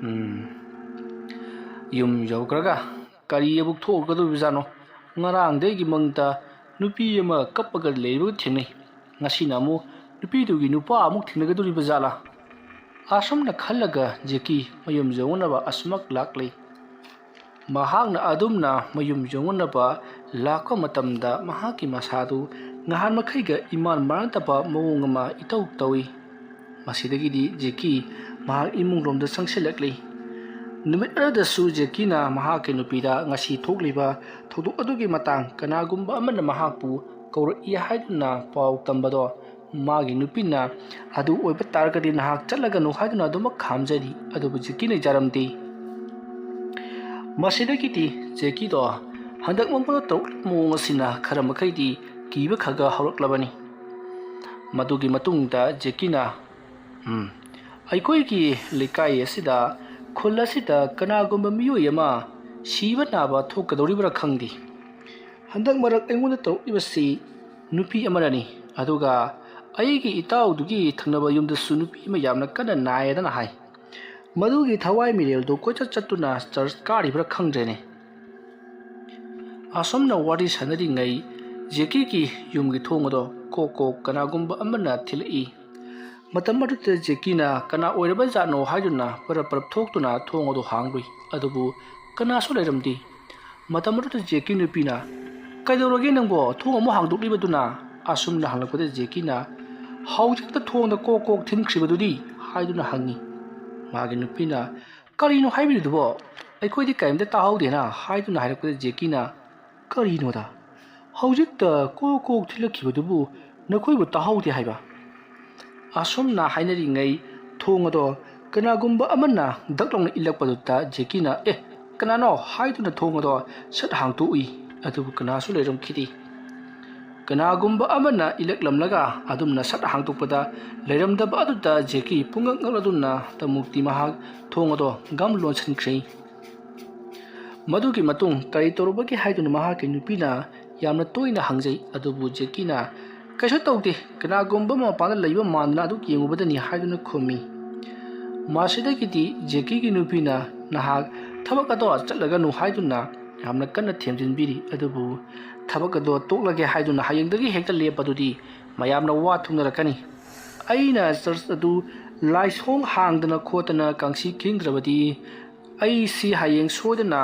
ꯎꯝ, ꯌꯨꯝ ꯌꯧꯈ꯭ꯔꯒ ꯀꯔꯤ ꯑꯃꯨꯛ ꯊꯣꯛꯀꯗꯧꯔꯤꯕꯖꯥꯠꯅꯣ? ꯉꯔꯥꯡꯗ ꯑꯩꯒꯤ ꯃꯪꯗ ꯅꯨꯄꯤ ꯑꯃ ꯀꯞꯄꯒ ꯂꯩꯕꯒ ꯊꯦꯡꯅꯩ꯫ ꯉꯁꯤꯅ ꯑꯃꯨꯛ ꯅꯨꯄꯤꯗꯨꯒꯤ ꯅꯨꯄꯥ ꯑꯃꯨꯛ ꯊꯦꯡꯅꯒꯗꯧꯔꯤꯕ ꯖꯥꯠꯂꯥ?" ꯑꯁꯨꯝꯅ ꯈꯜꯂꯒ ꯖꯦꯀꯤ ꯃꯌꯨꯝ ꯌꯧꯅꯅꯕ ꯑꯁꯨꯃꯛ ꯂꯥꯛꯂꯤ꯫ ꯃꯍꯥꯛꯅ ꯑꯗꯨꯝꯅ ꯃꯌꯨꯝ ꯌꯧꯅꯅꯕ ꯂꯥꯛꯄ ꯃꯇꯝꯗ ꯃꯍꯥꯛꯀꯤ ꯃꯁꯥꯗꯨ ꯉꯍꯥꯟ ꯃꯈꯩꯒ ꯏꯃꯥꯟ ꯃꯥꯟꯅꯗꯕ ꯃꯑꯣꯡ ꯑꯃ ꯏꯇꯧ ꯇꯧꯏ꯫ ꯃꯁꯤꯗꯒꯤꯗꯤ ꯖꯦꯀꯤ ꯃꯍꯥꯛ ꯏꯃꯨꯡꯂꯣꯝꯗ ꯆꯪꯁꯤꯜꯂꯛꯂꯤ꯫ ꯅꯨꯃꯤꯠ ꯑꯗꯨꯗꯁꯨ ꯖꯦꯀꯤꯅ ꯃꯍꯥꯛꯀꯤ ꯅꯨꯄꯤꯗ ꯉꯁꯤ ꯊꯣꯛꯂꯤꯕ ꯊꯧꯗꯣꯛ ꯑꯗꯨꯒꯤ ꯃꯇꯥꯡ ꯀꯅꯥꯒꯨꯝꯕ ꯑꯃꯅ ꯃꯍꯥꯛꯄꯨ ꯀꯧꯔꯛꯏ ꯍꯥꯏꯗꯨꯅ ꯄꯥꯎ ꯇꯝꯕꯗꯣ ꯃꯥꯒꯤ ꯅꯨꯄꯤꯅ ꯑꯗꯨ ꯑꯣꯏꯕ ꯇꯥꯔꯒꯗꯤ ꯅꯍꯥꯛ ꯆꯠꯂꯒꯅꯨ ꯍꯥꯏꯗꯨꯅ ꯑꯗꯨꯃꯛ ꯈꯥꯝꯖꯔꯤ꯫ ꯑꯗꯨꯕꯨ ꯖꯦꯀꯤꯅ ꯌꯥꯔꯝꯗꯦ꯫ ꯃꯁꯤꯗꯒꯤꯗꯤ ꯖꯦꯀꯤꯗꯣ ꯍꯟꯗꯛ ꯃꯄꯨꯅ ꯇꯧꯔꯛꯂꯤꯕ ꯃꯑꯣꯡ ꯑꯁꯤꯅ ꯈꯔ ꯃꯈꯩꯗꯤ ꯀꯤꯕ ꯈꯔ ꯈꯔ ꯍꯧꯔꯛꯂꯕꯅꯤ꯫ ꯃꯗꯨꯒꯤ ꯃꯇꯨꯡꯗ ꯖꯦꯀꯤꯅ, "ꯎꯝ, ꯑꯩꯈꯣꯏꯒꯤ ꯂꯩꯀꯥꯏ ꯑꯁꯤꯗ, ꯈꯨꯜ ꯑꯁꯤꯗ ꯀꯅꯥꯒꯨꯝꯕ ꯃꯤꯑꯣꯏ ꯑꯃ ꯁꯤꯕ ꯅꯥꯕ ꯊꯣꯛꯀꯗꯧꯔꯤꯕ꯭ꯔꯥ ꯈꯪꯗꯦ꯫ ꯍꯟꯗꯛ ꯃꯔꯛ ꯑꯩꯉꯣꯟꯗ ꯇꯧꯔꯛꯂꯤꯕꯁꯤ ꯅꯨꯄꯤ ꯑꯃꯅꯅꯤ, ꯑꯗꯨꯒ ꯑꯩꯒꯤ ꯏꯇꯥꯎꯗꯨꯒꯤ ꯊꯪꯅꯕ ꯌꯨꯝꯗꯁꯨ ꯅꯨꯄꯤ ꯑꯃ ꯌꯥꯝꯅ ꯀꯟꯅ ꯅꯥꯏꯌꯦꯗꯅ ꯍꯥꯏ꯫ ꯃꯗꯨꯒꯤ ꯊꯋꯥꯏ ꯃꯤꯔꯦꯜꯗꯨ ꯀꯣꯏꯆꯠ ꯆꯠꯇꯨꯅ ꯆꯔꯆ ꯀꯥꯔꯤꯕ꯭ꯔꯥ ꯈꯪꯗ꯭ꯔꯦꯅꯦ꯫ ꯑꯁꯨꯝꯅ ꯋꯥꯔꯤ ꯁꯥꯟꯅꯔꯤꯉꯩ ꯖꯦꯀꯤꯒꯤ ꯌꯨꯝꯒꯤ ꯊꯣꯡ ꯑꯗꯣ ꯀꯣꯛ ꯀꯣꯛ ꯀꯅꯥꯒꯨꯝꯕ ꯑꯃꯅ ꯊꯤꯜꯂꯛꯏ꯫ ꯃꯇꯝ ꯑꯗꯨꯗ ꯖꯦꯀꯤꯅ ꯀꯅꯥ ꯑꯣꯏꯔꯕ ꯖꯥꯠꯅꯣ ꯍꯥꯏꯗꯨꯅ ꯄꯔꯞ ꯄꯔꯞ ꯊꯣꯛꯇꯨꯅ ꯊꯣꯡ ꯑꯗꯨ ꯍꯥꯡꯂꯨꯏ꯫ ꯑꯗꯨꯕꯨ ꯀꯅꯥꯁꯨ ꯂꯩꯔꯝꯗꯦ꯫ ꯃꯇꯝ ꯑꯗꯨꯗ ꯖꯦꯀꯤ ꯅꯨꯄꯤꯅ, "ꯀꯩꯗꯧꯔꯒꯦ ꯅꯪꯕꯣ? ꯊꯣꯡ ꯑꯃꯨꯛ ꯍꯥꯡꯗꯣꯛꯂꯤꯕꯗꯨꯅ?" ꯑꯁꯨꯝꯅ ꯍꯪꯂꯛꯄꯗ ꯖꯦꯀꯤꯅ, "ꯍꯧꯖꯤꯛꯇ ꯊꯣꯡꯗ ꯀꯣꯛ ꯀꯣꯛ ꯊꯤꯟꯈ꯭ꯔꯤꯕꯗꯨꯗꯤ?" ꯍꯥꯏꯗꯨꯅ ꯍꯪꯉꯤ꯫ ꯃꯥꯒꯤ ꯅꯨꯄꯤꯅ, "ꯀꯔꯤꯅꯣ ꯍꯥꯏꯕꯤꯔꯤꯗꯨꯕꯣ? ꯑꯩꯈꯣꯏꯗꯤ ꯀꯔꯤꯝꯇ ꯇꯥꯍꯧꯗꯦꯅ" ꯍꯥꯏꯗꯨꯅ ꯍꯥꯏꯔꯛꯄꯗ ꯖꯦꯀꯤꯅ, "ꯀꯔꯤꯅꯣꯗ? ꯍꯧꯖꯤꯛꯇ ꯀꯣꯛ ꯀꯣꯛ ꯊꯤꯜꯂꯛꯈꯤꯕꯗꯨꯕꯨ ꯅꯈꯣꯏꯕꯨ ꯇꯥꯍꯧꯗꯦ ꯍꯥꯏꯕ?" ꯑꯁꯨꯝꯅ ꯍꯥꯏꯅꯔꯤꯉꯩ ꯊꯣꯡ ꯑꯗꯣ ꯀꯅꯥꯒꯨꯝꯕ ꯑꯃꯅ ꯗꯛ ꯂꯥꯎꯅ ꯏꯜꯂꯛꯄꯗꯨꯗ ꯖꯦꯀꯤꯅ, "ꯑꯦ, ꯀꯅꯥꯅꯣ?" ꯍꯥꯏꯗꯨꯅ ꯊꯣꯡ ꯑꯗꯣ ꯁꯠ ꯍꯥꯡꯇꯣꯛꯎꯏ꯫ ꯑꯗꯨꯕꯨ ꯀꯅꯥꯁꯨ ꯂꯩꯔꯝꯈꯤꯗꯦ꯫ ꯀꯅꯥꯒꯨꯝꯕ ꯑꯃꯅ ꯏꯜꯂꯛꯂꯝꯂꯒ ꯑꯗꯨꯝꯅ ꯁꯠ ꯍꯥꯡꯇꯣꯛꯄꯗ ꯂꯩꯔꯝꯗꯕ ꯑꯗꯨꯗ ꯖꯦꯀꯤ ꯄꯨꯡꯉꯛ ꯉꯛꯂꯗꯨꯅ ꯇꯃꯨꯛꯇꯤ ꯃꯍꯥꯛ ꯊꯣꯡ ꯑꯗꯣ ꯒꯝ ꯂꯣꯟꯁꯤꯟꯈ꯭ꯔꯦ꯫ ꯃꯗꯨꯒꯤ ꯃꯇꯨꯡ ꯀꯔꯤ ꯇꯧꯔꯨꯕꯒꯦ ꯍꯥꯏꯗꯨꯅ ꯃꯍꯥꯛꯀꯤ ꯅꯨꯄꯤꯅ ꯌꯥꯝꯅ ꯇꯣꯏꯅ ꯍꯪꯖꯩ꯫ ꯑꯗꯨꯕꯨ ꯖꯦꯀꯤꯅ, "ꯀꯩꯁꯨ ꯇꯧꯗꯦ, ꯀꯅꯥꯒꯨꯝꯕ ꯑꯃ ꯃꯄꯥꯟꯗ ꯂꯩꯕ ꯃꯥꯟꯗꯅ ꯑꯗꯨ ꯌꯦꯡꯉꯨꯕꯗꯅꯤ" ꯍꯥꯏꯗꯨꯅ ꯈꯨꯝꯃꯤ꯫ ꯃꯁꯤꯗꯒꯤꯗꯤ ꯖꯦꯀꯤꯒꯤ ꯅꯨꯄꯤꯅ, "ꯅꯍꯥꯛ ꯊꯕꯛ ꯑꯗꯣ ꯆꯠꯂꯒꯅꯨ" ꯍꯥꯏꯗꯨꯅ ꯌꯥꯝꯅ ꯀꯟꯅ ꯊꯦꯝꯖꯤꯟꯕꯤꯔꯤ꯫ ꯑꯗꯨꯕꯨ ꯊꯕꯛ ꯑꯗꯣ ꯇꯣꯛꯂꯒꯦ ꯍꯥꯏꯗꯨꯅ ꯍꯌꯦꯡꯗꯒꯤ ꯍꯦꯛꯇ ꯂꯦꯞꯄꯗꯨꯗꯤ ꯃꯌꯥꯝꯅ ꯋꯥ ꯊꯣꯛꯅꯔꯛꯀꯅꯤ꯫ ꯑꯩꯅ ꯆꯔꯆ ꯑꯗꯨ ꯂꯥꯏꯁꯣꯡ ꯍꯥꯡꯗꯅ ꯈꯣꯠꯇꯅ ꯀꯥꯡꯁꯤ ꯈꯤꯡꯗ꯭ꯔꯕꯗꯤ ꯑꯩꯁꯤ ꯍꯌꯦꯡ ꯁꯣꯏꯗꯅ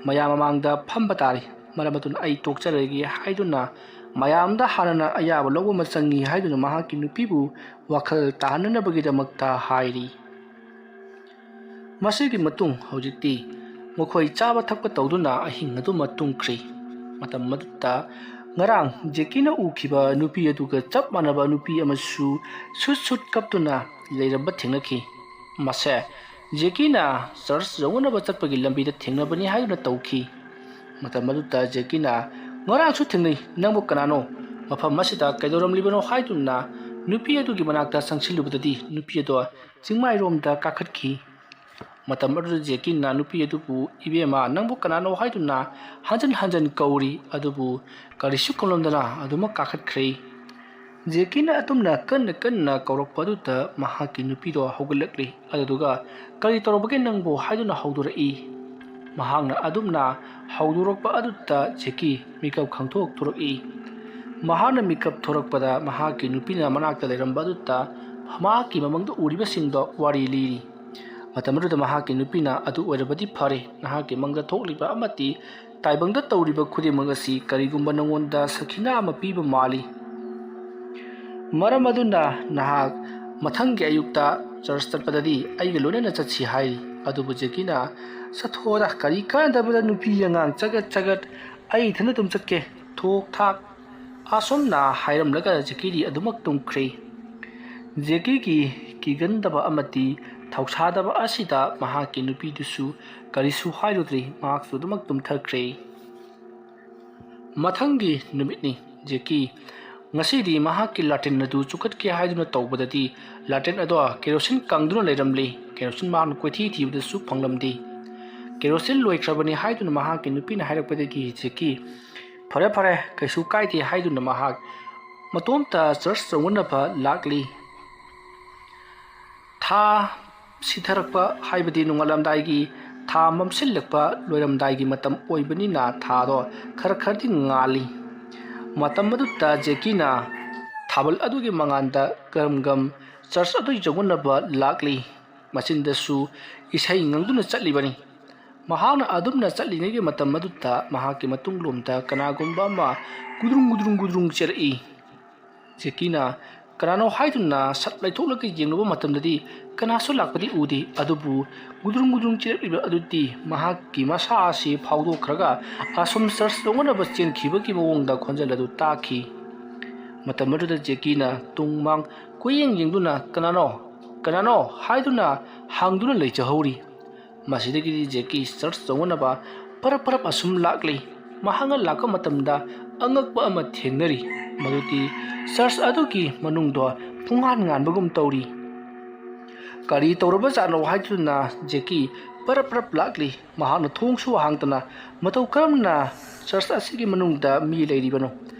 ꯃꯌꯥꯝ ꯃꯃꯥꯡꯗ ꯐꯝꯕ ꯇꯥꯔꯤ꯫ ꯃꯔꯝ ꯑꯗꯨꯅ ꯑꯩ ꯇꯣꯛꯆꯔꯒꯦ ꯍꯥꯏꯗꯨꯅ ꯃꯌꯥꯝꯗ ꯍꯥꯟꯅꯅ ꯑꯌꯥꯕ ꯂꯧꯕ ꯑꯃ ꯆꯪꯏ ꯍꯥꯏꯗꯨꯅ ꯃꯍꯥꯛꯀꯤ ꯅꯨꯄꯤꯕꯨ ꯋꯥꯈꯜ ꯇꯥꯍꯟꯅꯅꯕꯒꯤꯗꯃꯛꯇ ꯍꯥꯏꯔꯤ꯫ ꯃꯁꯤꯒꯤ ꯃꯇꯨꯡ ꯍꯧꯖꯤꯛꯇꯤ ꯃꯈꯣꯏ ꯆꯥꯕ ꯊꯛꯄ ꯇꯧꯗꯨꯅ ꯑꯍꯤꯡ ꯑꯗꯨꯃ ꯇꯨꯝꯈ꯭ꯔꯤ꯫ ꯃꯇꯝ ꯑꯗꯨꯗ ꯉꯔꯥꯡ ꯖꯦꯀꯤꯅ ꯎꯈꯤꯕ ꯅꯨꯄꯤ ꯑꯗꯨꯒ ꯆꯞ ꯃꯥꯟꯅꯕ ꯅꯨꯄꯤ ꯑꯃꯁꯨ ꯁꯨꯠ ꯁꯨꯠ ꯀꯞꯇꯨꯅ ꯂꯩꯔꯝꯕ ꯊꯦꯡꯅꯈꯤ꯫ ꯃꯁꯦ ꯖꯦꯀꯤꯅ ꯆꯔꯆ ꯌꯧꯅꯅꯕ ꯆꯠꯄꯒꯤ ꯂꯝꯕꯤꯗ ꯊꯦꯡꯅꯕꯅꯤ ꯍꯥꯏꯗꯨꯅ ꯇꯧꯈꯤ꯫ ꯃꯇꯝ ꯑꯗꯨꯗ ꯖꯦꯀꯤꯅ, "ꯉꯔꯥꯡꯁꯨ ꯊꯦꯡꯅꯩ, ꯅꯪꯕꯨ ꯀꯅꯥꯅꯣ? ꯃꯐꯝ ꯑꯁꯤꯗ ꯀꯩꯗꯧꯔꯝꯂꯤꯕꯅꯣ?" ꯍꯥꯏꯗꯨꯅ ꯅꯨꯄꯤ ꯑꯗꯨꯒꯤ ꯃꯅꯥꯛꯇ ꯆꯪꯁꯤꯜꯂꯨꯕꯗꯗꯤ ꯅꯨꯄꯤ ꯑꯗꯣ ꯆꯤꯡꯃꯥꯏꯔꯣꯝꯗ ꯀꯥꯈꯠꯈꯤ꯫ ꯃꯇꯝ ꯑꯗꯨꯗ ꯖꯦꯀꯤꯅ ꯅꯨꯄꯤ ꯑꯗꯨꯕꯨ, "ꯏꯕꯦꯝꯃ, ꯅꯪꯕꯨ ꯀꯅꯥꯅꯣ?" ꯍꯥꯏꯗꯨꯅ ꯍꯟꯖꯟ ꯍꯟꯖꯟ ꯀꯧꯔꯤ, ꯑꯗꯨꯕꯨ ꯀꯔꯤꯁꯨ ꯈꯨꯝꯂꯝꯗꯅ ꯑꯗꯨꯃꯛ ꯀꯥꯈꯠꯈ꯭ꯔꯦ꯫ ꯖꯦꯀꯤꯅ ꯑꯗꯨꯝꯅ ꯀꯟꯅ ꯀꯟꯅ ꯀꯧꯔꯛꯄ ꯑꯗꯨꯗ ꯃꯍꯥꯛꯀꯤ ꯅꯨꯄꯤꯗꯣ ꯍꯧꯒꯠꯂꯛꯂꯤ, ꯑꯗꯨꯗꯨꯒ, "ꯀꯔꯤ ꯇꯧꯔꯕꯒꯦ ꯅꯪꯕꯨ?" ꯍꯥꯏꯗꯨꯅ ꯍꯧꯗꯣꯔꯛꯏ꯫ ꯃꯍꯥꯛꯅ ꯑꯗꯨꯝꯅ ꯍꯧꯗꯣꯔꯛꯄ ꯑꯗꯨꯗ ꯖꯦꯀꯤ ꯃꯤꯀꯞ ꯈꯪꯊꯣꯛ ꯊꯣꯔꯛꯏ꯫ ꯃꯍꯥꯛꯅ ꯃꯤꯀꯞ ꯊꯣꯔꯛꯄꯗ ꯃꯍꯥꯛꯀꯤ ꯅꯨꯄꯤꯅ ꯃꯅꯥꯛꯇ ꯂꯩꯔꯝꯕ ꯑꯗꯨꯗ ꯃꯍꯥꯛꯀꯤ ꯃꯃꯪꯗ ꯎꯔꯤꯕꯁꯤꯡꯗꯣ ꯋꯥꯔꯤ ꯂꯤꯔꯤ꯫ ꯃꯇꯝ ꯑꯗꯨꯗ ꯃꯍꯥꯛꯀꯤ ꯅꯨꯄꯤꯅ, "ꯑꯗꯨ ꯑꯣꯏꯔꯕꯗꯤ ꯐꯔꯦ, ꯅꯍꯥꯛꯀꯤ ꯃꯪꯗ ꯊꯣꯛꯂꯤꯕ ꯑꯃꯗꯤ ꯇꯥꯏꯕꯪꯗ ꯇꯧꯔꯤꯕ ꯈꯨꯗꯤꯡꯃꯛ ꯑꯁꯤ ꯀꯔꯤꯒꯨꯝꯕ ꯅꯉꯣꯟꯗ ꯁꯈꯤꯅꯥ ꯑꯃ ꯄꯤꯕ ꯃꯥꯜꯂꯤ꯫ ꯃꯔꯝ ꯑꯗꯨꯅ ꯅꯍꯥꯛ ꯃꯊꯪꯒꯤ ꯑꯌꯨꯛꯇ ꯆꯔꯆ ꯆꯠꯄꯗꯗꯤ ꯑꯩꯒ ꯂꯣꯏꯅꯅ ꯆꯠꯁꯤ" ꯍꯥꯏꯔꯤ꯫ ꯑꯗꯨꯕꯨ ꯖꯦꯀꯤꯅ, "ꯆꯠꯊꯣꯛꯑꯣꯗ, ꯀꯔꯤ ꯀꯥꯟꯅꯗꯕꯗ ꯅꯨꯄꯤ ꯑꯉꯥꯡ ꯆꯒꯠ ꯆꯒꯠ ꯑꯩ ꯏꯊꯟꯗ ꯑꯗꯨꯝ ꯆꯠꯀꯦ, ꯊꯣꯛ ꯊꯥꯛ" ꯑꯁꯨꯝꯅ ꯍꯥꯏꯔꯝꯂꯒ ꯖꯦꯀꯤꯗꯤ ꯑꯗꯨꯃꯛ ꯇꯨꯝꯈ꯭ꯔꯦ꯫ ꯖꯦꯀꯤꯒꯤ ꯀꯤꯒꯟꯗꯕ ꯑꯃꯗꯤ ꯊꯧꯁꯥꯗꯕ ꯑꯁꯤꯗ ꯃꯍꯥꯛꯀꯤ ꯅꯨꯄꯤꯗꯨꯁꯨ ꯀꯔꯤꯁꯨ ꯍꯥꯏꯔꯨꯗ꯭ꯔꯤ, ꯃꯍꯥꯛꯁꯨ ꯑꯗꯨꯃꯛ ꯇꯨꯝꯊꯈ꯭ꯔꯦ꯫ ꯃꯊꯪꯒꯤ ꯅꯨꯃꯤꯠꯅꯤ꯫ ꯖꯦꯀꯤ ꯉꯁꯤꯗꯤ ꯃꯍꯥꯛꯀꯤ ꯂꯥꯇ꯭ꯔꯤꯟ ꯑꯗꯨ ꯆꯨꯈꯠꯀꯦ ꯍꯥꯏꯗꯨꯅ ꯇꯧꯕꯗꯗꯤ ꯂꯥꯇ꯭ꯔꯤꯟ ꯑꯗꯣ ꯀꯦꯔꯣꯁꯤꯟ ꯀꯪꯗꯨꯅ ꯂꯩꯔꯝꯂꯤ꯫ ꯀꯦꯔꯣꯁꯤꯟ ꯃꯍꯥꯛꯅ ꯀꯣꯏꯊꯤ ꯊꯤꯕꯗꯁꯨ ꯐꯪꯂꯝꯗꯦ꯫ "ꯀꯦꯔꯣꯁꯤꯟ ꯂꯣꯏꯈ꯭ꯔꯕꯅꯤ" ꯍꯥꯏꯗꯨꯅ ꯃꯍꯥꯛꯀꯤ ꯅꯨꯄꯤꯅ ꯍꯥꯏꯔꯛꯄꯗꯒꯤ ꯖꯦꯀꯤ, "ꯐꯔꯦ ꯐꯔꯦ, ꯀꯩꯁꯨ ꯀꯥꯏꯗꯦ" ꯍꯥꯏꯗꯨꯅ ꯃꯍꯥꯛ ꯃꯇꯣꯝꯇ ꯆꯔꯆ ꯆꯪꯉꯨꯅꯕ ꯂꯥꯛꯂꯤ꯫ ꯊꯥ ꯁꯤꯊꯔꯛꯄ, ꯍꯥꯏꯕꯗꯤ ꯅꯣꯡꯉꯥꯜꯂꯝꯗꯥꯏꯒꯤ ꯊꯥ ꯃꯝꯁꯤꯜꯂꯛꯄ ꯂꯣꯏꯔꯝꯗꯥꯏꯒꯤ ꯃꯇꯝ ꯑꯣꯏꯕꯅꯤꯅ ꯊꯥꯗꯣ ꯈꯔ ꯈꯔꯗꯤ ꯉꯥꯜꯂꯤ꯫ ꯃꯇꯝ ꯑꯗꯨꯗ ꯖꯦꯀꯤꯅ ꯊꯥꯕꯜ ꯑꯗꯨꯒꯤ ꯃꯉꯥꯜꯗ ꯒꯝ ꯒꯝ ꯆꯔꯆ ꯑꯗꯨ ꯌꯧꯅꯅꯕ ꯂꯥꯛꯂꯤ꯫ ꯃꯆꯤꯟꯗꯁꯨ ꯏꯁꯩ ꯉꯪꯗꯨꯅ ꯆꯠꯂꯤꯕꯅꯤ꯫ ꯃꯍꯥꯛꯅ ꯑꯗꯨꯝꯅ ꯆꯠꯂꯤꯉꯩꯒꯤ ꯃꯇꯝ ꯑꯗꯨꯗ ꯃꯍꯥꯛꯀꯤ ꯃꯇꯨꯡꯂꯣꯝꯗ ꯀꯅꯥꯒꯨꯝꯕ ꯑꯃ ꯒꯨꯗ꯭ꯔꯨꯡ ꯒꯨꯗ꯭ꯔꯨꯡ ꯒꯨꯗ꯭ꯔꯨꯡ ꯆꯦꯜꯂꯛꯏ꯫ ꯖꯦꯀꯤꯅ ꯀꯅꯥꯅꯣ ꯍꯥꯏꯗꯨꯅ ꯁꯠ ꯂꯩꯊꯣꯛꯂꯒ ꯌꯦꯡꯂꯨꯕ ꯃꯇꯝꯗꯗꯤ ꯀꯅꯥꯁꯨ ꯂꯥꯛꯄꯗꯤ ꯎꯗꯦ꯫ ꯑꯗꯨꯕꯨ ꯒꯨꯗ꯭ꯔꯨꯡ ꯒꯨꯗ꯭ꯔꯨꯡ ꯆꯦꯜꯂꯛꯂꯤꯕ ꯑꯗꯨꯗꯤ ꯃꯍꯥꯛꯀꯤ ꯃꯁꯥ ꯑꯁꯤ ꯐꯥꯎꯗꯣꯛꯈ꯭ꯔꯒ ꯑꯁꯨꯝ ꯆꯔꯆ ꯌꯧꯅꯅꯕ ꯆꯦꯟꯈꯤꯕꯒꯤ ꯃꯑꯣꯡꯗ ꯈꯣꯟꯖꯦꯜ ꯑꯗꯨ ꯇꯥꯈꯤ꯫ ꯃꯇꯝ ꯑꯗꯨꯗ ꯖꯦꯀꯤꯅ ꯇꯨꯡ ꯃꯥꯡ ꯀꯣꯏꯌꯦꯡ ꯌꯦꯡꯗꯨꯅ "ꯀꯅꯥꯅꯣ? ꯀꯅꯥꯅꯣ?" ꯍꯥꯏꯗꯨꯅ ꯍꯪꯗꯨꯅ ꯂꯩꯖꯍꯧꯔꯤ꯫ ꯃꯁꯤꯗꯒꯤꯗꯤ ꯖꯦꯀꯤ ꯆꯔꯆ ꯌꯧꯅꯅꯕ ꯄꯔꯞ ꯄꯔꯞ ꯑꯁꯨꯝ ꯂꯥꯛꯂꯤ꯫ ꯃꯍꯥꯛꯅ ꯂꯥꯛꯄ ꯃꯇꯝꯗ ꯑꯉꯛꯄ ꯑꯃ ꯊꯦꯡꯅꯔꯤ꯫ ꯃꯗꯨꯗꯤ ꯆꯔꯆ ꯑꯗꯨꯒꯤ ꯃꯅꯨꯡꯗꯣ ꯄꯨꯡꯉꯥꯟ ꯉꯥꯟꯕꯒꯨꯝ ꯇꯧꯔꯤ꯫ ꯀꯔꯤ ꯇꯧꯔꯕꯖꯥꯠꯅꯣ ꯍꯥꯏꯗꯨꯅ ꯖꯦꯀꯤ ꯄꯔꯞ ꯄꯔꯞ ꯂꯥꯛꯂꯤ꯫ ꯃꯍꯥꯛꯅ ꯊꯣꯡꯁꯨ ꯍꯥꯡꯗꯅ ꯃꯇꯧ ꯀꯔꯝꯅ ꯆꯔꯆ ꯑꯁꯤꯒꯤ ꯃꯅꯨꯡꯗ ꯃꯤ ꯂꯩꯔꯤꯕꯅꯣ?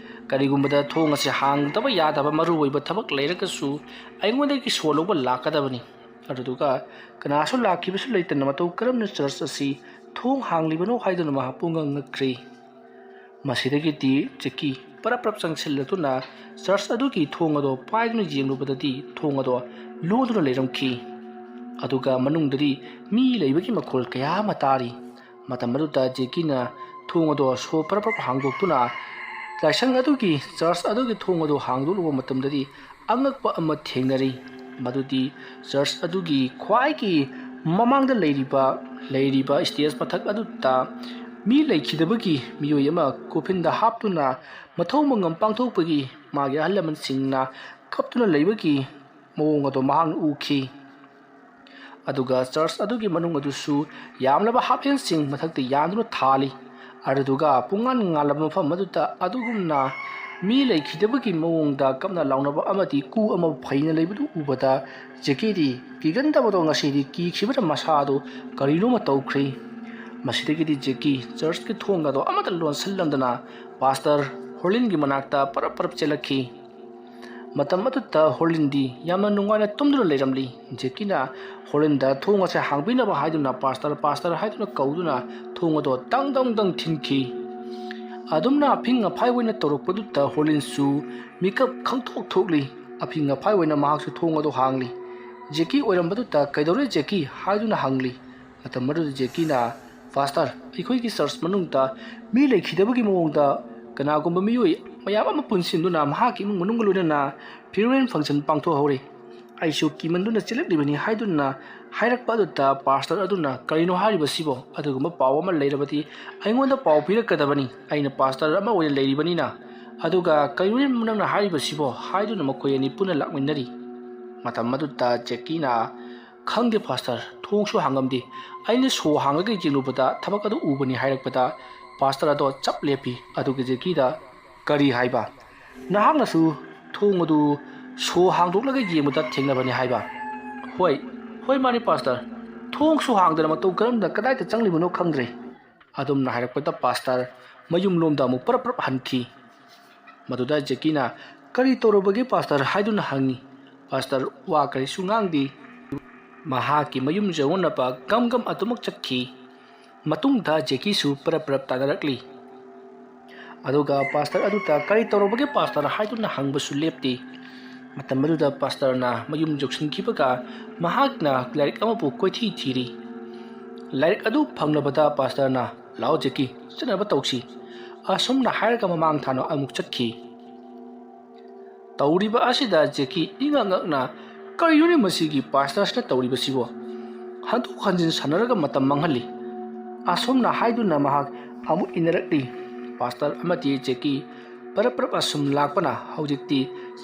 ꯀꯔꯤꯒꯨꯝꯕꯗ ꯊꯣꯡ ꯑꯁꯤ ꯍꯥꯡꯗꯕ ꯌꯥꯗꯕ ꯃꯔꯨꯑꯣꯏꯕ ꯊꯕꯛ ꯂꯩꯔꯒꯁꯨ ꯑꯩꯉꯣꯟꯗꯒꯤ ꯁꯣ ꯂꯧꯕ ꯂꯥꯛꯀꯗꯕꯅꯤ꯫ ꯑꯗꯨꯗꯨꯒ ꯀꯅꯥꯁꯨ ꯂꯥꯛꯈꯤꯕꯁꯨ ꯂꯩꯇꯅ ꯃꯇꯧ ꯀꯔꯝꯅ ꯆꯔꯆ ꯑꯁꯤ ꯊꯣꯡ ꯍꯥꯡꯂꯤꯕꯅꯣ ꯍꯥꯏꯗꯨꯅ ꯃꯍꯥꯛ ꯄꯨꯡꯉꯛ ꯉꯛꯈ꯭ꯔꯤ꯫ ꯃꯁꯤꯗꯒꯤꯗꯤ ꯖꯦꯀꯤ ꯄꯔꯞ ꯄꯔꯞ ꯆꯪꯁꯤꯜꯂꯗꯨꯅ ꯆꯔꯆ ꯑꯗꯨꯒꯤ ꯊꯣꯡ ꯑꯗꯣ ꯄꯥꯏꯗꯨꯅ ꯌꯦꯡꯂꯨꯕꯗꯗꯤ ꯊꯣꯡ ꯑꯗꯣ ꯂꯣꯟꯗꯨꯅ ꯂꯩꯔꯝꯈꯤ꯫ ꯑꯗꯨꯒ ꯃꯅꯨꯡꯗꯗꯤ ꯃꯤ ꯂꯩꯕꯒꯤ ꯃꯈꯣꯜ ꯀꯌꯥ ꯑꯃ ꯇꯥꯔꯤ꯫ ꯃꯇꯝ ꯑꯗꯨꯗ ꯖꯦꯀꯤꯅ ꯊꯣꯡ ꯑꯗꯣ ꯁꯣ ꯄꯔꯞ ꯄꯔꯞ ꯍꯥꯡꯗꯣꯛꯇꯨꯅ ꯂꯥꯏꯁꯪ ꯑꯗꯨꯒꯤ, ꯆꯔꯆ ꯑꯗꯨꯒꯤ ꯊꯣꯡ ꯑꯗꯨ ꯍꯥꯡꯗꯣꯛꯂꯨꯕ ꯃꯇꯝꯗꯗꯤ ꯑꯉꯛꯄ ꯑꯃ ꯊꯦꯡꯅꯔꯤ꯫ ꯃꯗꯨꯗꯤ ꯆꯔꯆ ꯑꯗꯨꯒꯤ ꯈ꯭ꯋꯥꯏꯒꯤ ꯃꯃꯥꯡꯗ ꯂꯩꯔꯤꯕ, ꯂꯩꯔꯤꯕ ꯁ꯭ꯇꯦꯖ ꯃꯊꯛ ꯑꯗꯨꯗ ꯃꯤ ꯂꯩꯈꯤꯗꯕꯒꯤ ꯃꯤꯑꯣꯏ ꯑꯃ ꯀꯣꯐꯤꯟꯗ ꯍꯥꯞꯇꯨꯅ ꯃꯊꯧ ꯃꯉꯝ ꯄꯥꯡꯊꯣꯛꯄꯒꯤ ꯃꯥꯒꯤ ꯑꯍꯜ ꯂꯃꯟꯁꯤꯡꯅ ꯀꯞꯇꯨꯅ ꯂꯩꯕꯒꯤ ꯃꯑꯣꯡ ꯑꯗꯨ ꯃꯍꯥꯛꯅ ꯎꯈꯤ꯫ ꯑꯗꯨꯒ ꯆꯔꯆ ꯑꯗꯨꯒꯤ ꯃꯅꯨꯡ ꯑꯗꯨꯁꯨ ꯌꯥꯝꯂꯕ ꯍꯥꯞꯂꯦꯟꯁꯤꯡ ꯃꯊꯛꯇ ꯌꯥꯟꯗꯨꯅ ꯊꯥꯜꯂꯤ꯫ ꯑꯗꯨꯗꯨꯒ ꯄꯨꯡꯉꯥꯟ ꯉꯥꯜꯂꯕ ꯃꯐꯝ ꯑꯗꯨꯗ ꯑꯗꯨꯒꯨꯝꯅ ꯃꯤ ꯂꯩꯈꯤꯗꯕꯒꯤ ꯃꯑꯣꯡꯗ ꯀꯞꯅ ꯂꯥꯎꯅꯕ ꯑꯃꯗꯤ ꯀꯨ ꯑꯃ ꯐꯩꯅ ꯂꯩꯕꯗꯨ ꯎꯕꯗ ꯖꯦꯀꯤꯗꯤ ꯀꯤꯒꯟꯗꯕꯗꯣ ꯉꯁꯤꯗꯤ ꯀꯤꯈꯤꯕꯅ ꯃꯁꯥꯗꯨ ꯀꯔꯤꯅꯣꯃ ꯇꯧꯈ꯭ꯔꯦ꯫ ꯃꯁꯤꯗꯒꯤꯗꯤ ꯖꯦꯀꯤ ꯆꯔꯆꯀꯤ ꯊꯣꯡ ꯑꯗꯣ ꯑꯃꯠꯇ ꯂꯣꯟꯁꯤꯜꯂꯝꯗꯅ ꯄꯥꯁꯇꯔ ꯍꯣꯂꯤꯟꯒꯤ ꯃꯅꯥꯛꯇ ꯄꯔꯞ ꯄꯔꯞ ꯆꯦꯜꯂꯛꯈꯤ꯫ ꯃꯇꯝ ꯑꯗꯨꯗ ꯍꯣꯂꯤꯟꯗꯤ ꯌꯥꯝꯅ ꯅꯨꯡꯉꯥꯏꯅ ꯇꯨꯝꯗꯨꯅ ꯂꯩꯔꯝꯂꯤ꯫ ꯖꯦꯀꯤꯅ ꯍꯣꯂꯤꯟꯗ ꯊꯣꯡ ꯑꯁꯦ ꯍꯥꯡꯕꯤꯅꯕ ꯍꯥꯏꯗꯨꯅ ꯄꯥꯁꯇꯔ, ꯄꯥꯁꯇꯔ ꯍꯥꯏꯗꯨꯅ ꯀꯧꯗꯨꯅ ꯊꯣꯡ ꯑꯗꯣ ꯇꯪ ꯇꯪ ꯇꯪ ꯊꯤꯟꯈꯤ꯫ ꯑꯗꯨꯝꯅ ꯑꯐꯤꯡ ꯑꯐꯥꯏ ꯑꯣꯏꯅ ꯇꯧꯔꯛꯄꯗꯨꯗ ꯍꯣꯂꯤꯟꯁꯨ ꯃꯤꯀꯞ ꯈꯪꯊꯣꯛ ꯊꯣꯛꯂꯤ꯫ ꯑꯐꯤꯡ ꯑꯐꯥꯏ ꯑꯣꯏꯅ ꯃꯍꯥꯛꯁꯨ ꯊꯣꯡ ꯑꯗꯣ ꯍꯥꯡꯂꯤ꯫ ꯖꯦꯀꯤ ꯑꯣꯏꯔꯝꯕꯗꯨꯗ "ꯀꯩꯗꯧꯔꯦ ꯖꯦꯀꯤ?" ꯍꯥꯏꯗꯨꯅ ꯍꯪꯂꯤ꯫ ꯃꯇꯝ ꯑꯗꯨꯗ ꯖꯦꯀꯤꯅ, "ꯄꯥꯁꯇꯔ, ꯑꯩꯈꯣꯏꯒꯤ ꯆꯔꯆ ꯃꯅꯨꯡꯗ ꯃꯤ ꯂꯩꯈꯤꯗꯕꯒꯤ ꯃꯑꯣꯡꯗ ꯀꯅꯥꯒꯨꯝꯕ ꯃꯤꯑꯣꯏ ꯃꯌꯥꯝ ꯑꯃ ꯄꯨꯟꯁꯤꯟꯗꯨꯅ ꯃꯍꯥꯛꯀꯤ ꯏꯃꯨꯡ ꯃꯅꯨꯡꯒ ꯂꯣꯏꯅꯅ funeral function ꯄꯥꯡꯊꯣꯛꯍꯧꯔꯦ꯫ ꯑꯩꯁꯨ ꯀꯤꯃꯟꯗꯨꯅ ꯆꯦꯜꯂꯛꯂꯤꯕꯅꯤ" ꯍꯥꯏꯗꯨꯅ ꯍꯥꯏꯔꯛꯄ ꯑꯗꯨꯗ ꯄꯥꯁꯇꯔ ꯑꯗꯨꯅ, "ꯀꯔꯤꯅꯣ ꯍꯥꯏꯔꯤꯕꯁꯤꯕꯣ? ꯑꯗꯨꯒꯨꯝꯕ ꯄꯥꯎ ꯑꯃ ꯂꯩꯔꯕꯗꯤ ꯑꯩꯉꯣꯟꯗ ꯄꯥꯎ ꯄꯤꯔꯛꯀꯗꯕꯅꯤ꯫ ꯑꯩꯅ ꯄꯥꯁꯇꯔ ꯑꯃ ꯑꯣꯏꯅ ꯂꯩꯔꯤꯕꯅꯤꯅ꯫ ꯑꯗꯨꯒ ꯀꯔꯤꯅꯣ ꯅꯪꯅ ꯍꯥꯏꯔꯤꯕꯁꯤꯕꯣ?" ꯍꯥꯏꯗꯨꯅ ꯃꯈꯣꯏ ꯑꯅꯤ ꯄꯨꯟꯅ ꯂꯥꯛꯃꯤꯟꯅꯔꯤ꯫ ꯃꯇꯝ ꯑꯗꯨꯗ ꯖꯦꯀꯤꯅ, "ꯈꯪꯗꯦ ꯄꯥꯁꯇꯔ, ꯊꯣꯡꯁꯨ ꯍꯥꯡꯉꯝꯗꯦ꯫ ꯑꯩꯅ ꯁꯣ ꯍꯥꯡꯉꯒ ꯌꯦꯡꯂꯨꯕꯗ ꯊꯕꯛ ꯑꯗꯨ ꯎꯕꯅꯤ" ꯍꯥꯏꯔꯛꯄꯗ ꯄꯥꯁꯇꯔ ꯑꯗꯣ ꯆꯞ ꯂꯦꯞꯄꯤ꯫ ꯑꯗꯨꯒ ꯖꯦꯀꯤꯗ, "ꯀꯔꯤ ꯍꯥꯏꯕ? ꯅꯍꯥꯛꯅꯁꯨ ꯊꯣꯡ ꯑꯗꯨ ꯁꯣ ꯍꯥꯡꯗꯣꯛꯂꯒ ꯌꯦꯡꯕꯗ ꯊꯦꯡꯅꯕꯅꯤ ꯍꯥꯏꯕ?" "ꯍꯣꯏ, ꯍꯣꯏ, ꯃꯥꯅꯤ, ꯄꯥꯁꯇꯔ꯫ ꯊꯣꯡꯁꯨ ꯍꯥꯡꯗꯅ ꯃꯇꯧ ꯀꯔꯝꯅ ꯀꯗꯥꯏꯗ ꯆꯪꯂꯤꯕꯅꯣ ꯈꯪꯗ꯭ꯔꯦ"꯫ ꯑꯗꯨꯝꯅ ꯍꯥꯏꯔꯛꯄꯗ ꯄꯥꯁꯇꯔ ꯃꯌꯨꯝꯂꯣꯝꯗ ꯑꯃꯨꯛ ꯄꯔꯞ ꯄꯔꯞ ꯍꯟꯈꯤ꯫ ꯃꯗꯨꯗ ꯖꯦꯀꯤꯅ, "ꯀꯔꯤ ꯇꯧꯔꯕꯒꯦ, ꯄꯥꯁꯇꯔ?" ꯍꯥꯏꯗꯨꯅ ꯍꯪꯉꯤ꯫ ꯄꯥꯁꯇꯔ ꯋꯥ ꯀꯔꯤꯁꯨ ꯉꯥꯡꯗꯦ꯫ ꯃꯍꯥꯛꯀꯤ ꯃꯌꯨꯝ ꯌꯧꯅꯅꯕ ꯒꯝ ꯒꯝ ꯑꯗꯨꯃꯛ ꯆꯠꯈꯤ꯫ ꯃꯇꯨꯡꯗ ꯖꯦꯀꯤꯁꯨ ꯄꯔꯞ ꯄꯔꯞ ꯇꯥꯅꯔꯛꯂꯤ꯫ ꯑꯗꯨꯒ ꯄꯥꯁꯇꯔ ꯑꯗꯨꯗ, "ꯀꯔꯤ ꯇꯧꯔꯕꯒꯦ, ꯄꯥꯁꯇꯔ?" ꯍꯥꯏꯗꯨꯅ ꯍꯪꯕꯁꯨ ꯂꯦꯞꯇꯦ꯫ ꯃꯇꯝ ꯑꯗꯨꯗ ꯄꯥꯁꯇꯔꯅ ꯃꯌꯨꯝ ꯌꯧꯁꯤꯟꯈꯤꯕꯒ ꯃꯍꯥꯛꯅ ꯂꯥꯏꯔꯤꯛ ꯑꯃꯕꯨ ꯀꯣꯏꯊꯤ ꯊꯤꯔꯤ꯫ ꯂꯥꯏꯔꯤꯛ ꯑꯗꯨ ꯐꯪꯂꯕꯗ ꯄꯥꯁꯇꯔꯅ, "ꯂꯥꯛꯑꯣ ꯖꯦꯀꯤ, ꯆꯠꯅꯕ ꯇꯧꯁꯤ"꯫ ꯑꯁꯨꯝꯅ ꯍꯥꯏꯔꯒ ꯃꯃꯥꯡ ꯊꯥꯅ ꯑꯃꯨꯛ ꯆꯠꯈꯤ꯫ ꯇꯧꯔꯤꯕ ꯑꯁꯤꯗ ꯖꯦꯀꯤ ꯏꯉꯛ ꯉꯛꯅ, "ꯀꯔꯤꯅꯣꯅꯦ ꯃꯁꯤꯒꯤ ꯄꯥꯁꯇꯔꯁꯤꯅ ꯇꯧꯔꯤꯕꯁꯤꯕꯣ? ꯍꯟꯗꯣꯛ ꯍꯟꯖꯤꯟ ꯁꯥꯟꯅꯔꯒ ꯃꯇꯝ ꯃꯥꯡꯍꯜꯂꯤ"꯫ ꯑꯁꯨꯝꯅ ꯍꯥꯏꯗꯨꯅ ꯃꯍꯥꯛ ꯑꯃꯨꯛ ꯏꯟꯅꯔꯛꯂꯤ꯫ ꯄꯥꯁꯇꯔ ꯑꯃꯗꯤ ꯖꯦꯀꯤ ꯄꯔꯞ ꯄꯔꯞ ꯑꯁꯨꯝ ꯂꯥꯛꯄꯅ ꯍꯧꯖꯤꯛꯇꯤ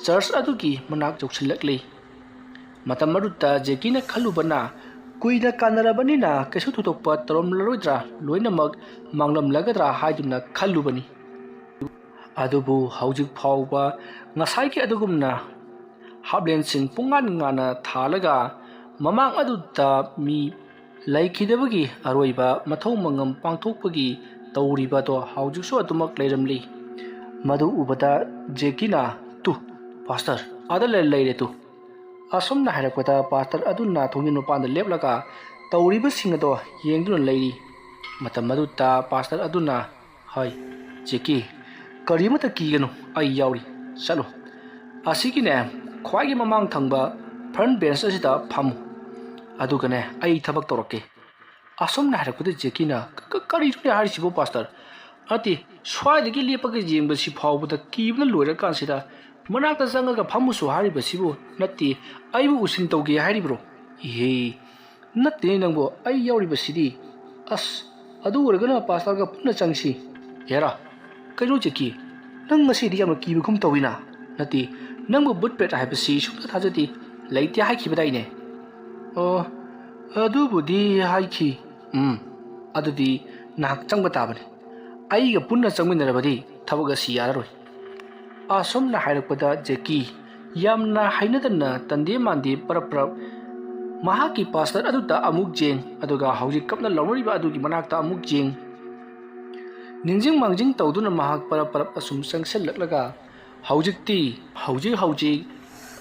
ꯆꯔꯆ ꯑꯗꯨꯒꯤ ꯃꯅꯥꯛ ꯌꯧꯁꯤꯜꯂꯛꯂꯤ꯫ ꯃꯇꯝ ꯑꯗꯨꯗ ꯖꯦꯀꯤꯅ ꯈꯜꯂꯨꯕꯅ, ꯀꯨꯏꯅ ꯀꯥꯟꯅꯔꯕꯅꯤꯅ ꯀꯩꯁꯨ ꯊꯣꯏꯗꯣꯛꯄ ꯇꯧꯔꯝꯂꯔꯣꯏꯗ꯭ꯔꯥ, ꯂꯣꯏꯅꯃꯛ ꯃꯥꯡꯂꯝꯂꯒꯗ꯭ꯔꯥ ꯍꯥꯏꯗꯨꯅ ꯈꯜꯂꯨꯕꯅꯤ꯫ ꯑꯗꯨꯕꯨ ꯍꯧꯖꯤꯛ ꯐꯥꯎꯕ ꯉꯁꯥꯏꯒꯤ ꯑꯗꯨꯒꯨꯝꯅ ꯍꯥꯞꯂꯦꯟꯁꯤꯡ ꯄꯨꯡꯉꯥꯟ ꯉꯥꯟꯅ ꯊꯥꯜꯂꯒ ꯃꯃꯥꯡ ꯑꯗꯨꯗ ꯃꯤ ꯂꯩꯈꯤꯗꯕꯒꯤ ꯑꯔꯣꯏꯕ ꯃꯊꯧ ꯃꯉꯝ ꯄꯥꯡꯊꯣꯛꯄꯒꯤ ꯇꯧꯔꯤꯕꯗꯣ ꯍꯧꯖꯤꯛꯁꯨ ꯑꯗꯨꯃꯛ ꯂꯩꯔꯝꯂꯤ꯫ ꯃꯗꯨ ꯎꯕꯗ ꯖꯦꯀꯤꯅ, "ꯇꯨ, ꯄꯥꯁꯇꯔ, ꯑꯥꯗ ꯂꯩ-, ꯂꯩꯔꯦ ꯇꯨ"꯫ ꯑꯁꯨꯝꯅ ꯍꯥꯏꯔꯛꯄꯗ ꯄꯥꯁꯇꯔ ꯑꯗꯨꯅ ꯊꯣꯡꯖꯤꯟ ꯃꯄꯥꯟꯗ ꯂꯦꯞꯂꯒ ꯇꯧꯔꯤꯕꯁꯤꯡ ꯑꯗꯣ ꯌꯦꯡꯗꯨꯅ ꯂꯩꯔꯤ꯫ ꯃꯇꯝ ꯑꯗꯨꯗ ꯄꯥꯁꯇꯔ ꯑꯗꯨꯅ ꯍꯥꯏ, "ꯖꯦꯀꯤ, ꯀꯔꯤꯃꯠꯇ ꯀꯤꯒꯅꯨ, ꯑꯩ ꯌꯥꯎꯔꯤ꯫ ꯆꯠꯂꯨ꯫ ꯑꯁꯤꯒꯤꯅꯦ, ꯈ꯭ꯋꯥꯏꯒꯤ ꯃꯃꯥꯡ ꯊꯪꯕ ꯐ꯭ꯔꯟꯠ ꯕꯦꯟꯁ ꯑꯁꯤꯗ ꯐꯝꯃꯨ꯫ ꯑꯗꯨꯒꯅꯦ, ꯑꯩ ꯊꯕꯛ ꯇꯧꯔꯛꯀꯦ"꯫ ꯑꯁꯨꯝꯅ ꯍꯥꯏꯔꯛꯄꯗ ꯖꯦꯀꯤꯅ, "ꯀ-, ꯀ-, ꯀꯔꯤꯅꯣꯅꯦ ꯍꯥꯏꯔꯤꯁꯤꯕꯣ, ꯄꯥꯁꯇꯔ? ꯅꯠꯇꯦ, ꯁ꯭ꯋꯥꯏꯗꯒꯤ ꯂꯦꯞꯄꯒ ꯌꯦꯡꯕꯁꯤ ꯐꯥꯎꯕꯗ ꯀꯤꯕꯅ ꯂꯣꯏꯔꯀꯥꯟꯁꯤꯗ ꯃꯅꯥꯛꯇ ꯆꯪꯉꯒ ꯐꯝꯃꯨꯁꯨ ꯍꯥꯏꯔꯤꯕꯁꯤꯕꯨ? ꯅꯠꯇꯦ, ꯑꯩꯕꯨ ꯎꯁꯤꯟ ꯇꯧꯒꯦ ꯍꯥꯏꯔꯤꯕ꯭ꯔꯣ? ꯏꯍꯦ, ꯅꯠꯇꯦꯅꯦ ꯅꯪꯕꯨ, ꯑꯩ ꯌꯥꯎꯔꯤꯕꯁꯤꯗꯤ꯫ ꯑꯁ, ꯑꯗꯨ ꯑꯣꯏꯔꯒꯅ ꯄꯥꯁꯇꯔꯒ ꯄꯨꯟꯅ ꯆꯪꯁꯤ꯫ ꯍꯦꯔꯥ, ꯀꯩꯅꯣ ꯖꯦꯀꯤ, ꯅꯪ ꯉꯁꯤꯗꯤ ꯌꯥꯝꯅ ꯀꯤꯕꯒꯨꯝ ꯇꯧꯏꯅ? ꯅꯠꯇꯦ, ꯅꯪꯕꯨ ꯚꯨꯠ ꯄ꯭ꯔꯦꯠ ꯍꯥꯏꯕꯁꯤ ꯁꯨꯡꯊꯥ ꯊꯥꯖꯗꯦ, ꯂꯩꯇꯦ ꯍꯥꯏꯈꯤꯕꯗꯥꯏꯅꯦ?" "ꯑꯣ, ꯑꯗꯨꯕꯨꯗꯤ ꯍꯥꯏꯈꯤ꯫ ꯎꯝ, ꯑꯗꯨꯗꯤ ꯅꯍꯥꯛ ꯆꯪꯕ ꯇꯥꯕꯅꯤ꯫ ꯑꯩꯒ ꯄꯨꯟꯅ ꯆꯪꯃꯤꯟꯅꯔꯕꯗꯤ ꯊꯕꯛ ꯑꯁꯤ ꯌꯥꯔꯔꯣꯏ"꯫ ꯑꯁꯨꯝꯅ ꯍꯥꯏꯔꯛꯄꯗ ꯖꯦꯀꯤ ꯌꯥꯝꯅ ꯍꯩꯅꯗꯅ ꯇꯟꯗꯦ ꯃꯥꯟꯗꯦ ꯄꯔꯞ ꯄꯔꯞ ꯃꯍꯥꯛꯀꯤ ꯄꯥꯁꯇꯔ ꯑꯗꯨꯗ ꯑꯃꯨꯛ ꯌꯦꯡ, ꯑꯗꯨꯒ ꯍꯧꯖꯤꯛ ꯀꯞꯅ ꯂꯥꯎꯅꯔꯤꯕ ꯑꯗꯨꯒꯤ ꯃꯅꯥꯛꯇ ꯑꯃꯨꯛ ꯌꯦꯡ꯫ ꯅꯤꯡꯁꯤꯡ ꯃꯥꯡꯖꯤꯡ ꯇꯧꯗꯨꯅ ꯃꯍꯥꯛ ꯄꯔꯞ ꯄꯔꯞ ꯑꯁꯨꯝ ꯆꯪꯁꯤꯜꯂꯛꯂꯒ, ꯍꯧꯖꯤꯛꯇꯤ, ꯍꯧꯖꯤꯛ ꯍꯧꯖꯤꯛ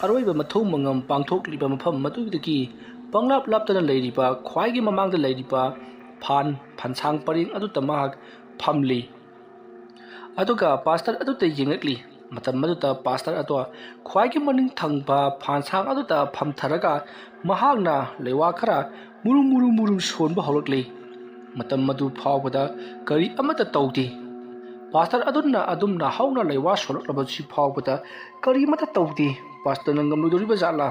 ꯑꯔꯣꯏꯕ ꯃꯊꯧ ꯃꯉꯝ ꯄꯥꯡꯊꯣꯛꯂꯤꯕ ꯃꯐꯝ ꯑꯗꯨꯗꯒꯤ ꯄꯪꯂꯥꯞ ꯂꯥꯞꯇꯅ ꯂꯩꯔꯤꯕ, ꯈ꯭ꯋꯥꯏꯒꯤ ꯃꯃꯥꯡꯗ ꯂꯩꯔꯤꯕ ꯐꯥꯟ, ꯐꯟꯁꯥꯡ ꯄꯔꯦꯡ ꯑꯗꯨꯗ ꯃꯍꯥꯛ ꯐꯝꯂꯤ꯫ ꯑꯗꯨꯒ ꯄꯥꯁꯇꯔ ꯑꯗꯨꯗ ꯌꯦꯡꯂꯛꯂꯤ꯫ ꯃꯇꯝ ꯑꯗꯨꯗ ꯄꯥꯁꯇꯔ ꯑꯗꯣ ꯈ꯭ꯋꯥꯏꯒꯤ ꯃꯅꯤꯡ ꯊꯪꯕ ꯐꯥꯟꯁꯥꯡ ꯑꯗꯨꯗ ꯐꯝꯊꯔꯒ ꯃꯍꯥꯛꯅ ꯂꯩꯋꯥ ꯈꯔ ꯃꯨꯔꯨꯝ ꯃꯨꯔꯨꯝ ꯃꯨꯔꯨꯝ ꯁꯣꯟꯕ ꯍꯧꯔꯛꯂꯤ꯫ ꯃꯇꯝ ꯑꯗꯨ ꯐꯥꯎꯕꯗ ꯀꯔꯤ ꯑꯃꯠꯇ ꯇꯧꯗꯦ꯫ ꯄꯥꯁꯇꯔ ꯑꯗꯨꯅ ꯑꯗꯨꯝꯅ ꯍꯧꯅ ꯂꯩꯋꯥ ꯁꯣꯜꯂꯛꯂꯕꯁꯤ ꯐꯥꯎꯕꯗ ꯀꯔꯤ ꯑꯃꯠꯇ ꯇꯧꯗꯦ꯫ ꯄꯥꯁꯇꯔꯅ ꯉꯝꯂꯣꯏꯗꯧꯔꯤꯕ ꯖꯥꯠꯂꯥ?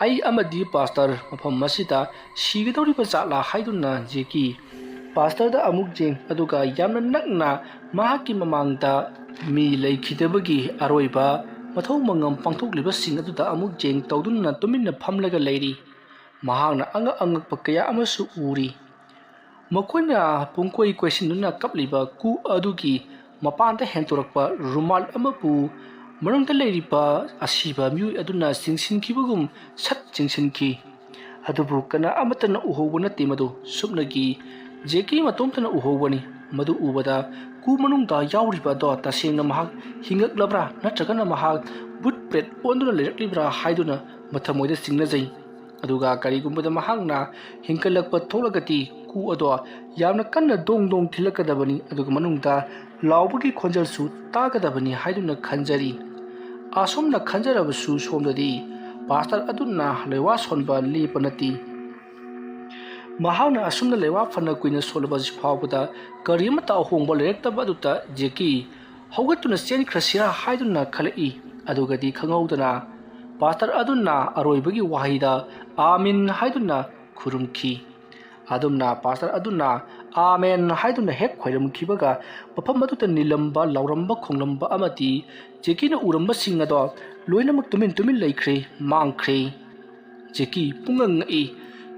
ꯑꯩ ꯑꯃꯗꯤ ꯄꯥꯁꯇꯔ ꯃꯐꯝ ꯑꯁꯤꯗ ꯁꯤꯒꯗꯧꯔꯤꯕ ꯖꯥꯠꯂꯥ ꯍꯥꯏꯗꯨꯅ ꯖꯦꯀꯤ ꯄꯥꯁꯇꯔꯗ ꯑꯃꯨꯛ ꯌꯦꯡ, ꯑꯗꯨꯒ ꯌꯥꯝꯅ ꯅꯛꯅ ꯃꯍꯥꯛꯀꯤ ꯃꯃꯥꯡꯗ ꯃꯤ ꯂꯩꯈꯤꯗꯕꯒꯤ ꯑꯔꯣꯏꯕ ꯃꯊꯧ ꯃꯉꯝ ꯄꯥꯡꯊꯣꯛꯂꯤꯕꯁꯤꯡ ꯑꯗꯨꯗ ꯑꯃꯨꯛ ꯌꯦꯡ ꯇꯧꯗꯨꯅ ꯇꯨꯃꯤꯟꯅ ꯐꯝꯂꯒ ꯂꯩꯔꯤ꯫ ꯃꯍꯥꯛꯅ ꯑꯉꯛ ꯑꯉꯛꯄ ꯀꯌꯥ ꯑꯃꯁꯨ ꯎꯔꯤ꯫ ꯃꯈꯣꯏꯅ ꯄꯨꯡꯀꯣꯏ ꯀꯣꯏꯁꯤꯟꯗꯨꯅ ꯀꯞꯂꯤꯕ ꯀꯨ ꯑꯗꯨꯒꯤ ꯃꯄꯥꯟꯗ ꯍꯦꯟꯗꯣꯔꯛꯄ ꯔꯨꯃꯥꯜ ꯑꯃꯕꯨ ꯃꯅꯨꯡꯗ ꯂꯩꯔꯤꯕ ꯑꯁꯤꯕ ꯃꯤꯑꯣꯏ ꯑꯗꯨꯅ ꯆꯤꯡꯁꯤꯟꯈꯤꯕꯒꯨꯝ ꯁꯠ ꯆꯤꯡꯁꯤꯟꯈꯤ꯫ ꯑꯗꯨꯕꯨ ꯀꯅꯥ ꯑꯃꯠꯇꯅ ꯎꯍꯧꯕ ꯅꯠꯇꯦ꯫ ꯃꯗꯨ ꯁꯨꯞꯅꯒꯤ ꯖꯦꯀꯤ ꯃꯇꯣꯝꯇꯅ ꯎꯍꯧꯕꯅꯤ꯫ ꯃꯗꯨ ꯎꯕꯗ ꯀꯨ ꯃꯅꯨꯡꯗ ꯌꯥꯎꯔꯤꯕ ꯑꯗꯣ ꯇꯁꯦꯡꯅ ꯃꯍꯥꯛ ꯍꯤꯡꯉꯛꯂꯕ꯭ꯔꯥ ꯅꯠꯇ꯭ꯔꯒꯅ ꯃꯍꯥꯛ ꯕꯨꯠ ꯄ꯭ꯔꯦꯠ ꯑꯣꯟꯗꯨꯅ ꯂꯩꯔꯛꯂꯤꯕ꯭ꯔꯥ ꯍꯥꯏꯗꯨꯅ ꯃꯊꯃꯣꯏꯗ ꯆꯤꯡꯅꯖꯩ꯫ ꯑꯗꯨꯒ ꯀꯔꯤꯒꯨꯝꯕꯗ ꯃꯍꯥꯛꯅ ꯍꯤꯡꯒꯠꯂꯛꯄ ꯊꯣꯛꯂꯒꯗꯤ ꯀꯨ ꯑꯗꯣ ꯌꯥꯝꯅ ꯀꯟꯅ ꯗꯣꯡ ꯗꯣꯡ ꯊꯤꯜꯂꯛꯀꯗꯕꯅꯤ, ꯑꯗꯨꯒ ꯃꯅꯨꯡꯗ ꯂꯥꯎꯕꯒꯤ ꯈꯣꯟꯖꯦꯜꯁꯨ ꯇꯥꯒꯗꯕꯅꯤ ꯍꯥꯏꯗꯨꯅ ꯈꯟꯖꯔꯤ꯫ ꯑꯁꯨꯝꯅ ꯈꯟꯖꯔꯕꯁꯨ ꯁꯣꯝꯗꯗꯤ ꯄꯥꯁꯇꯔ ꯑꯗꯨꯅ ꯂꯩꯋꯥ ꯁꯣꯟꯕ ꯂꯦꯞꯄ ꯅꯠꯇꯦ꯫ ꯃꯍꯥꯛꯅ ꯑꯁꯨꯝꯅ ꯂꯩꯋꯥ ꯐꯅ ꯀꯨꯏꯅ ꯁꯣꯜꯂꯕꯁꯤ ꯐꯥꯎꯕꯗ ꯀꯔꯤ ꯑꯃꯠꯇ ꯑꯍꯣꯡꯕ ꯂꯩꯔꯛꯇꯕ ꯑꯗꯨꯗ ꯖꯦꯀꯤ ꯍꯧꯒꯠꯇꯨꯅ ꯆꯦꯟꯈ꯭ꯔꯁꯤꯔꯥ ꯍꯥꯏꯗꯨꯅ ꯈꯜꯂꯛꯏ꯫ ꯑꯗꯨꯒꯗꯤ ꯈꯪꯍꯧꯗꯅ ꯄꯥꯁꯇꯔ ꯑꯗꯨꯅ ꯑꯔꯣꯏꯕꯒꯤ ꯋꯥꯍꯩꯗ "ꯑꯥꯃꯤꯟ" ꯍꯥꯏꯗꯨꯅ ꯈꯨꯔꯨꯝꯈꯤ꯫ ꯑꯗꯨꯝꯅ ꯄꯥꯁꯇꯔ ꯑꯗꯨꯅ "ꯑꯥꯃꯦꯟ" ꯍꯥꯏꯗꯨꯅ ꯍꯦꯛ ꯈꯣꯏꯔꯝꯈꯤꯕꯒ, ꯃꯐꯝ ꯑꯗꯨꯗ ꯅꯤꯜꯂꯝꯕ, ꯂꯥꯎꯔꯝꯕ, ꯈꯣꯡꯂꯝꯕ ꯑꯃꯗꯤ ꯖꯦꯀꯤꯅ ꯎꯔꯝꯕꯁꯤꯡ ꯑꯗꯣ ꯂꯣꯏꯅꯃꯛ ꯇꯨꯃꯤꯟ ꯇꯨꯃꯤꯟ ꯂꯩꯈ꯭ꯔꯦ, ꯃꯥꯡꯈ꯭ꯔꯦ꯫ ꯖꯦꯀꯤ ꯄꯨꯡꯉꯛ ꯉꯛꯏ꯫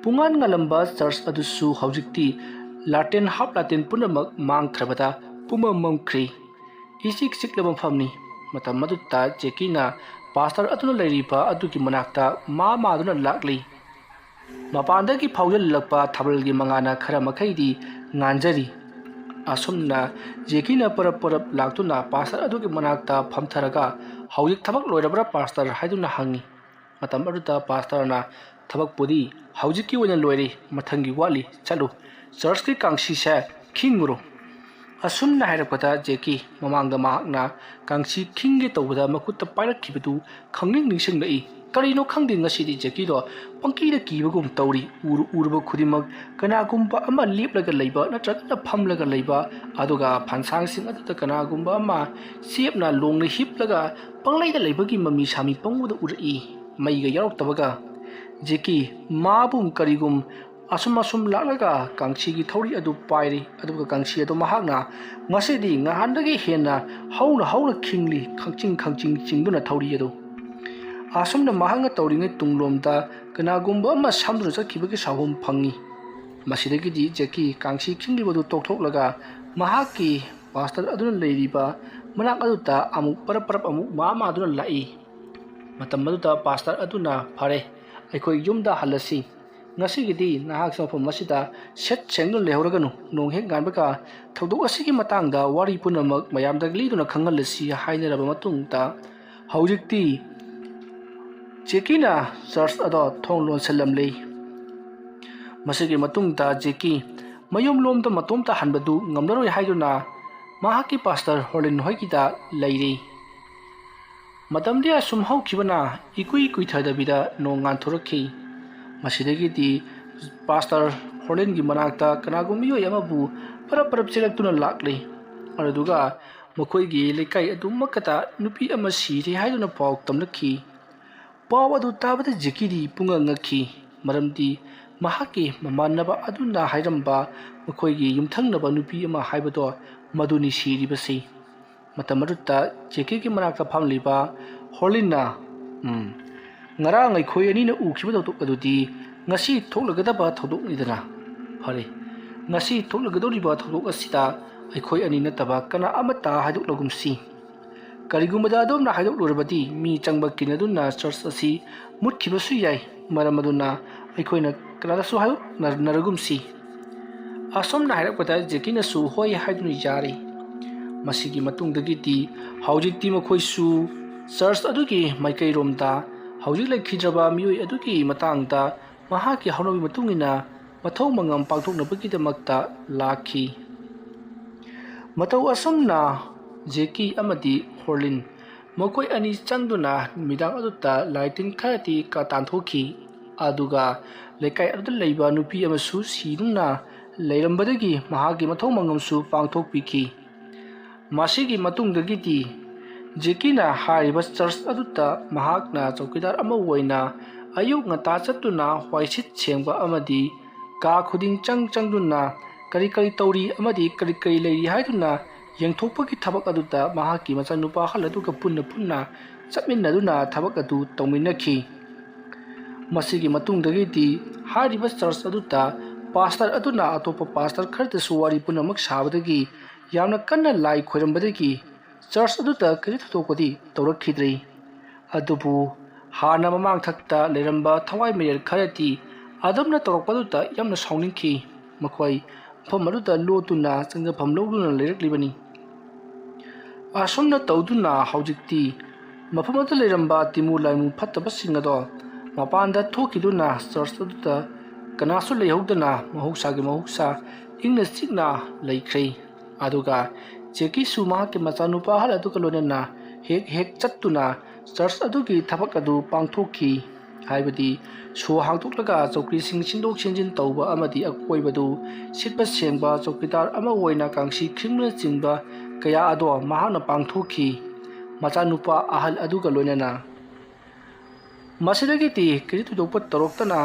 ꯄꯨꯡꯉꯥꯟ ꯉꯥꯜꯂꯝꯕ ꯆꯔꯆ ꯑꯗꯨꯁꯨ ꯍꯧꯖꯤꯛꯇꯤ ꯂꯥꯇꯦꯟ, ꯍꯥꯞ ꯂꯥꯇꯦꯟ ꯄꯨꯝꯅꯃꯛ ꯃꯥꯡꯈ꯭ꯔꯕꯗ ꯄꯨꯝꯃꯝ ꯃꯝꯈ꯭ꯔꯦ꯫ ꯏꯆꯤꯛ ꯆꯤꯛꯂꯕ ꯃꯐꯝꯅꯤ꯫ ꯃꯇꯝ ꯑꯗꯨꯗ ꯖꯦꯀꯤꯅ ꯄꯥꯁꯇꯔ ꯑꯗꯨꯅ ꯂꯩꯔꯤꯕ ꯑꯗꯨꯒꯤ ꯃꯅꯥꯛꯇ ꯃꯥ ꯃꯥꯗꯨꯅ ꯂꯥꯛꯂꯤ꯫ ꯃꯄꯥꯟꯗꯒꯤ ꯐꯥꯎꯖꯤꯜꯂꯛꯄ ꯊꯥꯕꯜꯒꯤ ꯃꯉꯥꯜꯅ ꯈꯔ ꯃꯈꯩꯗꯤ ꯉꯥꯟꯖꯔꯤ꯫ ꯑꯁꯨꯝꯅ ꯖꯦꯀꯤꯅ ꯄꯔꯞ ꯄꯔꯞ ꯂꯥꯛꯇꯨꯅ ꯄꯥꯁꯇꯔ ꯑꯗꯨꯒꯤ ꯃꯅꯥꯛꯇ ꯐꯝꯊꯔꯒ, "ꯍꯧꯖꯤꯛ ꯊꯕꯛ ꯂꯣꯏꯔꯕ꯭ꯔꯥ, ꯄꯥꯁꯇꯔ?" ꯍꯥꯏꯗꯨꯅ ꯍꯪꯉꯤ꯫ ꯃꯇꯝ ꯑꯗꯨꯗ ꯄꯥꯁꯇꯔꯅ, "ꯊꯕꯛꯄꯨꯗꯤ ꯍꯧꯖꯤꯛꯀꯤ ꯑꯣꯏꯅ ꯂꯣꯏꯔꯦ, ꯃꯊꯪꯒꯤ ꯋꯥꯠꯂꯤ, ꯆꯠꯂꯨ, ꯆꯔꯆꯀꯤ ꯀꯥꯡꯁꯤꯁꯦ ꯈꯤꯡꯉꯨꯔꯣ"꯫ ꯑꯁꯨꯝꯅ ꯍꯥꯏꯔꯛꯄꯗ ꯖꯦꯀꯤ ꯃꯃꯥꯡꯗ ꯃꯍꯥꯛꯅ ꯀꯥꯡꯁꯤ ꯈꯤꯡꯒꯦ ꯇꯧꯕꯗ ꯃꯈꯨꯠꯇ ꯄꯥꯏꯔꯛꯈꯤꯕꯗꯨ ꯈꯪꯅꯤꯡ ꯅꯤꯡꯁꯤꯡꯂꯛꯏ꯫ ꯀꯔꯤꯅꯣ ꯈꯪꯗꯦ, ꯉꯁꯤꯗꯤ ꯖꯦꯀꯤꯗꯣ ꯄꯪꯀꯤꯗ ꯀꯤꯕꯒꯨꯝ ꯇꯧꯔꯤ꯫ ꯎꯔꯨ ꯎꯔꯨꯕ ꯈꯨꯗꯤꯡꯃꯛ ꯀꯅꯥꯒꯨꯝꯕ ꯑꯃ ꯂꯦꯞꯂꯒ ꯂꯩꯕ ꯅꯠꯇ꯭ꯔꯒꯅ ꯐꯝꯂꯒ ꯂꯩꯕ, ꯑꯗꯨꯒ ꯐꯥꯟꯁꯥꯡꯁꯤꯡ ꯑꯗꯨꯗ ꯀꯅꯥꯒꯨꯝꯕ ꯑꯃ ꯆꯦꯞꯅ ꯂꯣꯡꯅ ꯍꯤꯞꯂꯒ ꯄꯪꯂꯩꯗ ꯂꯩꯕꯒꯤ ꯃꯃꯤ ꯁꯥꯃꯤ ꯄꯪꯎꯗ ꯎꯔꯛꯏ꯫ ꯃꯩꯒ ꯌꯥꯎꯔꯛꯇꯕꯒ꯫ ꯖꯦꯀꯤ ꯃꯥꯕꯨ ꯀꯔꯤꯒꯨꯝ ꯑꯁꯨꯝ ꯑꯁꯨꯝ ꯂꯥꯛꯂꯒ ꯀꯥꯡꯁꯤꯒꯤ ꯊꯧꯔꯤ ꯑꯗꯨ ꯄꯥꯏꯔꯦ, ꯑꯗꯨꯒ ꯀꯥꯡꯁꯤ ꯑꯗꯨ ꯃꯍꯥꯛꯅ ꯉꯁꯤꯗꯤ ꯉꯍꯥꯟꯗꯒꯤ ꯍꯦꯟꯅ ꯍꯧꯅ ꯍꯧꯅ ꯈꯤꯡꯂꯤ, ꯈꯪꯆꯤꯡ ꯈꯪꯆꯤꯡ ꯆꯤꯡꯗꯨꯅ ꯊꯧꯔꯤ ꯑꯗꯨ꯫ ꯑꯁꯨꯝꯅ ꯃꯍꯥꯛꯅ ꯇꯧꯔꯤꯉꯩ ꯇꯨꯡꯂꯣꯝꯗ ꯀꯅꯥꯒꯨꯝꯕ ꯑꯃ ꯁꯝꯗꯨꯅ ꯆꯠꯈꯤꯕꯒꯤ ꯁꯥꯍꯨꯝ ꯐꯪꯉꯤ꯫ ꯃꯁꯤꯗꯒꯤꯗꯤ ꯖꯦꯀꯤ ꯀꯥꯡꯁꯤ ꯈꯤꯡꯂꯤꯕꯗꯨ ꯇꯣꯛꯊꯣꯛꯂꯒ ꯃꯍꯥꯛꯀꯤ ꯄꯥꯁꯇꯔ ꯑꯗꯨꯅ ꯂꯩꯔꯤꯕ ꯃꯅꯥꯛ ꯑꯗꯨꯗ ꯑꯃꯨꯛ ꯄꯔꯞ ꯄꯔꯞ ꯑꯃꯨꯛ ꯃꯥ ꯃꯥꯗꯨꯅ ꯂꯥꯛꯏ꯫ ꯃꯇꯝ ꯑꯗꯨꯗ ꯄꯥꯁꯇꯔ ꯑꯗꯨꯅ, "ꯐꯔꯦ, ꯑꯩꯈꯣꯏ ꯌꯨꯝꯗ ꯍꯜꯂꯁꯤ꯫ ꯉꯁꯤꯒꯤꯗꯤ ꯅꯍꯥꯛꯁꯨ ꯃꯐꯝ ꯑꯁꯤꯗ ꯁꯦꯠ ꯁꯦꯡꯗꯨꯅ ꯂꯩꯍꯧꯔꯒꯅꯨ꯫ ꯅꯣꯡ ꯍꯦꯛ ꯉꯥꯟꯕꯒ ꯊꯧꯗꯣꯛ ꯑꯁꯤꯒꯤ ꯃꯇꯥꯡꯗ ꯋꯥꯔꯤ ꯄꯨꯝꯅꯃꯛ ꯃꯌꯥꯝꯗ ꯂꯤꯗꯨꯅ ꯈꯪꯍꯜꯂꯁꯤ" ꯍꯥꯏꯅꯔꯕ ꯃꯇꯨꯡꯗ, ꯍꯧꯖꯤꯛꯇꯤ ꯖꯦꯀꯤꯅ ꯆꯔꯆ ꯑꯗꯣ ꯊꯣꯡ ꯂꯣꯟꯁꯤꯜꯂꯝꯂꯦ꯫ ꯃꯁꯤꯒꯤ ꯃꯇꯨꯡꯗ ꯖꯦꯀꯤ ꯃꯌꯨꯝꯂꯣꯝꯗ ꯃꯇꯣꯝꯇ ꯍꯟꯕꯗꯨ ꯉꯝꯂꯔꯣꯏ ꯍꯥꯏꯗꯨꯅ ꯃꯍꯥꯛꯀꯤ ꯄꯥꯁꯇꯔ ꯍꯣꯂꯤꯟ ꯍꯣꯏꯒꯤꯗ ꯂꯩꯔꯦ꯫ ꯃꯇꯝꯗꯤ ꯑꯁꯨꯝ ꯍꯧꯈꯤꯕꯅ ꯏꯀꯨꯏ ꯀꯨꯏꯊꯗꯕꯤꯗ ꯅꯣꯡ ꯉꯥꯟꯊꯣꯔꯛꯈꯤ꯫ ꯃꯁꯤꯗꯒꯤꯗꯤ ꯄꯥꯁꯇꯔ ꯍꯣꯂꯤꯟꯒꯤ ꯃꯅꯥꯛꯇ ꯀꯅꯥꯒꯨꯝꯕ ꯃꯤꯑꯣꯏ ꯑꯃꯕꯨ ꯄꯔꯞ ꯄꯔꯞ ꯆꯦꯜꯂꯛꯇꯨꯅ ꯂꯥꯛꯂꯦ꯫ ꯑꯗꯨꯗꯨꯒ ꯃꯈꯣꯏꯒꯤ ꯂꯩꯀꯥꯏ ꯑꯗꯨꯃꯛꯀꯗ ꯅꯨꯄꯤ ꯑꯃ ꯁꯤꯔꯦ ꯍꯥꯏꯗꯨꯅ ꯄꯥꯎ ꯇꯝꯂꯛꯈꯤ꯫ ꯄꯥꯎ ꯑꯗꯨ ꯇꯥꯕꯗ ꯖꯦꯀꯤꯗꯤ ꯄꯨꯡꯉꯛ ꯉꯛꯈꯤ, ꯃꯔꯝꯗꯤ ꯃꯍꯥꯛꯀꯤ ꯃꯃꯥꯟꯅꯕ ꯑꯗꯨꯅ ꯍꯥꯏꯔꯝꯕ ꯃꯈꯣꯏꯒꯤ ꯌꯨꯝꯊꯪꯅꯕ ꯅꯨꯄꯤ ꯑꯃ ꯍꯥꯏꯕꯗꯣ ꯃꯗꯨꯅꯤ ꯁꯤꯔꯤꯕꯁꯤ꯫ ꯃꯇꯝ ꯑꯗꯨꯗ ꯖꯦꯀꯤꯒꯤ ꯃꯅꯥꯛꯇ ꯐꯝꯂꯤꯕ ꯍꯣꯂꯤꯟꯅ, "ꯎꯝ, ꯉꯔꯥꯡ ꯑꯩꯈꯣꯏ ꯑꯅꯤꯅ ꯎꯈꯤꯕ ꯊꯧꯗꯣꯛ ꯑꯗꯨꯗꯤ ꯉꯁꯤ ꯊꯣꯛꯂꯒꯗꯕ ꯊꯧꯗꯣꯛꯅꯤꯗꯅ꯫ ꯐꯔꯦ, ꯉꯁꯤ ꯊꯣꯛꯂꯒꯗꯧꯔꯤꯕ ꯊꯧꯗꯣꯛ ꯑꯁꯤꯗ ꯑꯩꯈꯣꯏ ꯑꯅꯤ ꯅꯠꯇꯕ ꯀꯅꯥ ꯑꯃꯠꯇ ꯍꯥꯏꯗꯣꯛꯂꯒꯨꯝꯁꯤ꯫ ꯀꯔꯤꯒꯨꯝꯕꯗ ꯑꯗꯣꯝꯅ ꯍꯥꯏꯗꯣꯛꯂꯨꯔꯕꯗꯤ ꯃꯤ ꯆꯪꯕ ꯀꯤꯅꯗꯨꯅ ꯆꯔꯆ ꯑꯁꯤ ꯃꯨꯠꯈꯤꯕꯁꯨ ꯌꯥꯏ꯫ ꯃꯔꯝ ꯑꯗꯨꯅ ꯑꯩꯈꯣꯏꯅ ꯀꯅꯥꯗꯁꯨ ꯍꯥꯏꯗꯣꯛꯅꯔꯒꯨꯝꯁꯤ꯫ ꯑꯁꯨꯝꯅ ꯍꯥꯏꯔꯛꯄꯗ ꯖꯦꯀꯤꯅꯁꯨ ꯍꯣꯏ ꯍꯥꯏꯗꯨꯅ ꯌꯥꯔꯦ꯫ ꯃꯁꯤꯒꯤ ꯃꯇꯨꯡꯗꯒꯤꯗꯤ ꯍꯧꯖꯤꯛꯇꯤ ꯃꯈꯣꯏꯁꯨ ꯆꯔꯆ ꯑꯗꯨꯒꯤ ꯃꯥꯏꯀꯩꯔꯣꯝꯗ ꯍꯧꯖꯤꯛ ꯂꯩꯈꯤꯗ꯭ꯔꯕ ꯃꯤꯑꯣꯏ ꯑꯗꯨꯒꯤ ꯃꯇꯥꯡꯗ ꯃꯍꯥꯛꯀꯤ ꯍꯧꯅꯕꯤ ꯃꯇꯨꯡ ꯏꯟꯅ ꯃꯊꯧ ꯃꯉꯝ ꯄꯥꯡꯊꯣꯛꯅꯕꯒꯤꯗꯃꯛꯇ ꯂꯥꯛꯈꯤ꯫ ꯃꯇꯧ ꯑꯁꯨꯝꯅ ꯖꯦꯀꯤ ꯑꯃꯗꯤ ꯍꯣꯔꯂꯤꯟ ꯃꯈꯣꯏ ꯑꯅꯤ ꯆꯪꯗꯨꯅ ꯅꯨꯃꯤꯗꯥꯡ ꯑꯗꯨꯗ ꯂꯥꯏ ꯇꯤꯟ ꯈꯔꯗꯤ ꯀ-, ꯇꯥꯟꯊꯣꯛꯈꯤ꯫ ꯑꯗꯨꯒ ꯂꯩꯀꯥꯏ ꯑꯗꯨꯗ ꯂꯩꯕ ꯅꯨꯄꯤ ꯑꯃꯁꯨ ꯁꯤꯗꯨꯅ ꯂꯩꯔꯝꯕꯗꯒꯤ ꯃꯍꯥꯛꯀꯤ ꯃꯊꯧ ꯃꯉꯝꯁꯨ ꯄꯥꯡꯊꯣꯛꯄꯤꯈꯤ꯫ ꯃꯁꯤꯒꯤ ꯃꯇꯨꯡꯗꯒꯤꯗꯤ ꯖꯦꯀꯤꯅ ꯍꯥꯏꯔꯤꯕ ꯆꯔꯆ ꯑꯗꯨꯗ ꯃꯍꯥꯛꯅ ꯆꯧꯀꯤꯗꯥꯔ ꯑꯃ ꯑꯣꯏꯅ ꯑꯌꯨꯛ ꯉꯟꯇꯥ ꯆꯠꯇꯨꯅ ꯋꯥꯏꯁꯤꯠ ꯁꯦꯡꯕ ꯑꯃꯗꯤ ꯀꯥ ꯈꯨꯗꯤꯡ ꯆꯪ ꯆꯪꯗꯨꯅ ꯀꯔꯤ ꯀꯔꯤ ꯇꯧꯔꯤ ꯑꯃꯗꯤ ꯀꯔꯤ ꯀꯔꯤ ꯂꯩꯔꯤ ꯍꯥꯏꯗꯨꯅ ꯌꯦꯡꯊꯣꯛꯄꯒꯤ ꯊꯕꯛ ꯑꯗꯨꯗ ꯃꯍꯥꯛꯀꯤ ꯃꯆꯥꯅꯨꯄꯥ ꯑꯍꯜ ꯑꯗꯨꯒ ꯄꯨꯟꯅ ꯄꯨꯟꯅ ꯆꯠꯃꯤꯟꯅꯗꯨꯅ ꯊꯕꯛ ꯑꯗꯨ ꯇꯧꯃꯤꯟꯅꯈꯤ꯫ ꯃꯁꯤꯒꯤ ꯃꯇꯨꯡꯗꯒꯤꯗꯤ ꯍꯥꯏꯔꯤꯕ ꯆꯔꯆ ꯑꯗꯨꯗ ꯄꯥꯁꯇꯔ ꯑꯗꯨꯅ ꯑꯇꯣꯞꯄ ꯄꯥꯁꯇꯔ ꯈꯔꯗꯁꯨ ꯋꯥꯔꯤ ꯄꯨꯝꯅꯃꯛ ꯁꯥꯕꯗꯒꯤ ꯌꯥꯝꯅ ꯀꯟꯅ ꯂꯥꯏ ꯈꯣꯏꯔꯝꯕꯗꯒꯤ ꯆꯔꯆ ꯑꯗꯨꯗ ꯀꯔꯤ ꯊꯧꯗꯣꯛꯄꯗꯤ ꯇꯧꯔꯛꯈꯤꯗ꯭ꯔꯤ꯫ ꯑꯗꯨꯕꯨ ꯍꯥꯟꯅ ꯃꯃꯥꯡꯊꯛꯇ ꯂꯩꯔꯝꯕ ꯊꯋꯥꯏ ꯃꯌꯦꯛ ꯈꯔꯗꯤ ꯑꯗꯨꯝꯅ ꯇꯧꯔꯛꯄꯗꯨꯗ ꯌꯥꯝꯅ ꯁꯥꯎꯅꯤꯡꯈꯤ꯫ ꯃꯈꯣꯏ ꯃꯐꯝ ꯑꯗꯨꯗ ꯂꯣꯠꯇꯨꯅ ꯆꯪꯖꯐꯝ ꯂꯧꯗꯨꯅ ꯂꯩꯔꯛꯂꯤꯕꯅꯤ꯫ ꯑꯁꯨꯝꯅ ꯇꯧꯗꯨꯅ ꯍꯧꯖꯤꯛꯇꯤ ꯃꯐꯝ ꯑꯗꯨꯗ ꯂꯩꯔꯝꯕ ꯇꯤꯃꯨ ꯂꯥꯏꯃꯨ ꯐꯠꯇꯕꯁꯤꯡ ꯑꯗꯣ ꯃꯄꯥꯟꯗ ꯊꯣꯛꯈꯤꯗꯨꯅ ꯆꯔꯆ ꯑꯗꯨꯗ ꯀꯅꯥꯁꯨ ꯂꯩꯍꯧꯗꯅ ꯃꯍꯧꯁꯥꯒꯤ ꯃꯍꯧꯁꯥ ꯏꯪꯅ ꯆꯤꯛꯅ ꯂꯩꯈ꯭ꯔꯦ꯫ ꯑꯗꯨꯒ ꯖꯦꯀꯤꯁꯨ ꯃꯍꯥꯛꯀꯤ ꯃꯆꯥꯅꯨꯄꯥ ꯑꯍꯜ ꯑꯗꯨꯒ ꯂꯣꯏꯅꯅ ꯍꯦꯛ ꯍꯦꯛ ꯆꯠꯇꯨꯅ ꯆꯔꯆ ꯑꯗꯨꯒꯤ ꯊꯕꯛ ꯑꯗꯨ ꯄꯥꯡꯊꯣꯛꯈꯤ꯫ ꯍꯥꯏꯕꯗꯤ ꯁꯣ ꯍꯥꯡꯗꯣꯛꯂꯒ ꯆꯧꯀ꯭ꯔꯤꯁꯤꯡ ꯁꯤꯟꯗꯣꯛ ꯁꯤꯟꯖꯤꯟ ꯇꯧꯕ ꯑꯃꯗꯤ ꯑꯀꯣꯏꯕꯗꯨ ꯁꯤꯠꯄ ꯁꯦꯡꯕ ꯆꯧꯀꯤꯗꯥꯔ ꯑꯃ ꯑꯣꯏꯅ ꯀꯥꯡꯁꯤ ꯈꯤꯡꯕꯅꯆꯤꯡꯕ ꯀꯌꯥ ꯑꯗꯣ ꯃꯍꯥꯛꯅ ꯄꯥꯡꯊꯣꯛꯈꯤ, ꯃꯆꯥꯅꯨꯄꯥ ꯑꯍꯜ ꯑꯗꯨꯒ ꯂꯣꯏꯅꯅ꯫ ꯃꯁꯤꯗꯒꯤꯗꯤ ꯀꯔꯤ ꯊꯣꯏꯗꯣꯛꯄ ꯇꯧꯔꯛꯇꯅ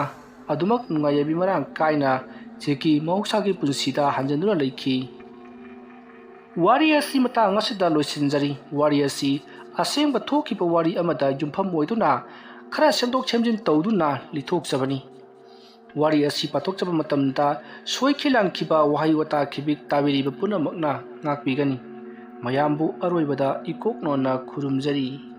ꯑꯗꯨꯃꯛ ꯅꯨꯡꯉꯥꯏ ꯌꯥꯏꯕꯤ ꯃꯔꯥꯡ ꯀꯥꯏꯅ ꯖꯦꯀꯤ ꯃꯍꯧꯁꯥꯒꯤ ꯄꯨꯟꯁꯤꯗ ꯍꯟꯖꯤꯟꯗꯨꯅ ꯂꯩꯈꯤ꯫ ꯋꯥꯔꯤ ꯑꯁꯤ ꯃꯇꯥꯡ ꯑꯁꯤꯗ ꯂꯣꯏꯁꯤꯟꯖꯔꯤ꯫ ꯋꯥꯔꯤ ꯑꯁꯤ ꯑꯁꯦꯡꯕ ꯊꯣꯛꯈꯤꯕ ꯋꯥꯔꯤ ꯑꯃꯗ ꯌꯨꯝꯐꯝ ꯑꯣꯏꯗꯨꯅ ꯈꯔ ꯁꯦꯝꯗꯣꯛ ꯁꯦꯝꯖꯤꯟ ꯇꯧꯗꯨꯅ ꯂꯤꯊꯣꯛꯆꯕꯅꯤ꯫ ꯋꯥꯔꯤ ꯑꯁꯤ ꯄꯥꯊꯣꯛꯆꯕ ꯃꯇꯝꯗ ꯁꯣꯏꯈꯤ ꯂꯥꯟꯈꯤꯕ ꯋꯥꯍꯩ ꯋꯥꯇꯥ ꯈꯤꯕꯤꯛ ꯇꯥꯕꯤꯔꯤꯕ ꯄꯨꯝꯅꯃꯛꯅ ꯉꯥꯛꯄꯤꯒꯅꯤ꯫ ꯃꯌꯥꯝꯕꯨ ꯑꯔꯣꯏꯕꯗ ꯏꯀꯣꯛ ꯅꯣꯟꯅ ꯈꯨꯔꯨꯝꯖꯔꯤ꯫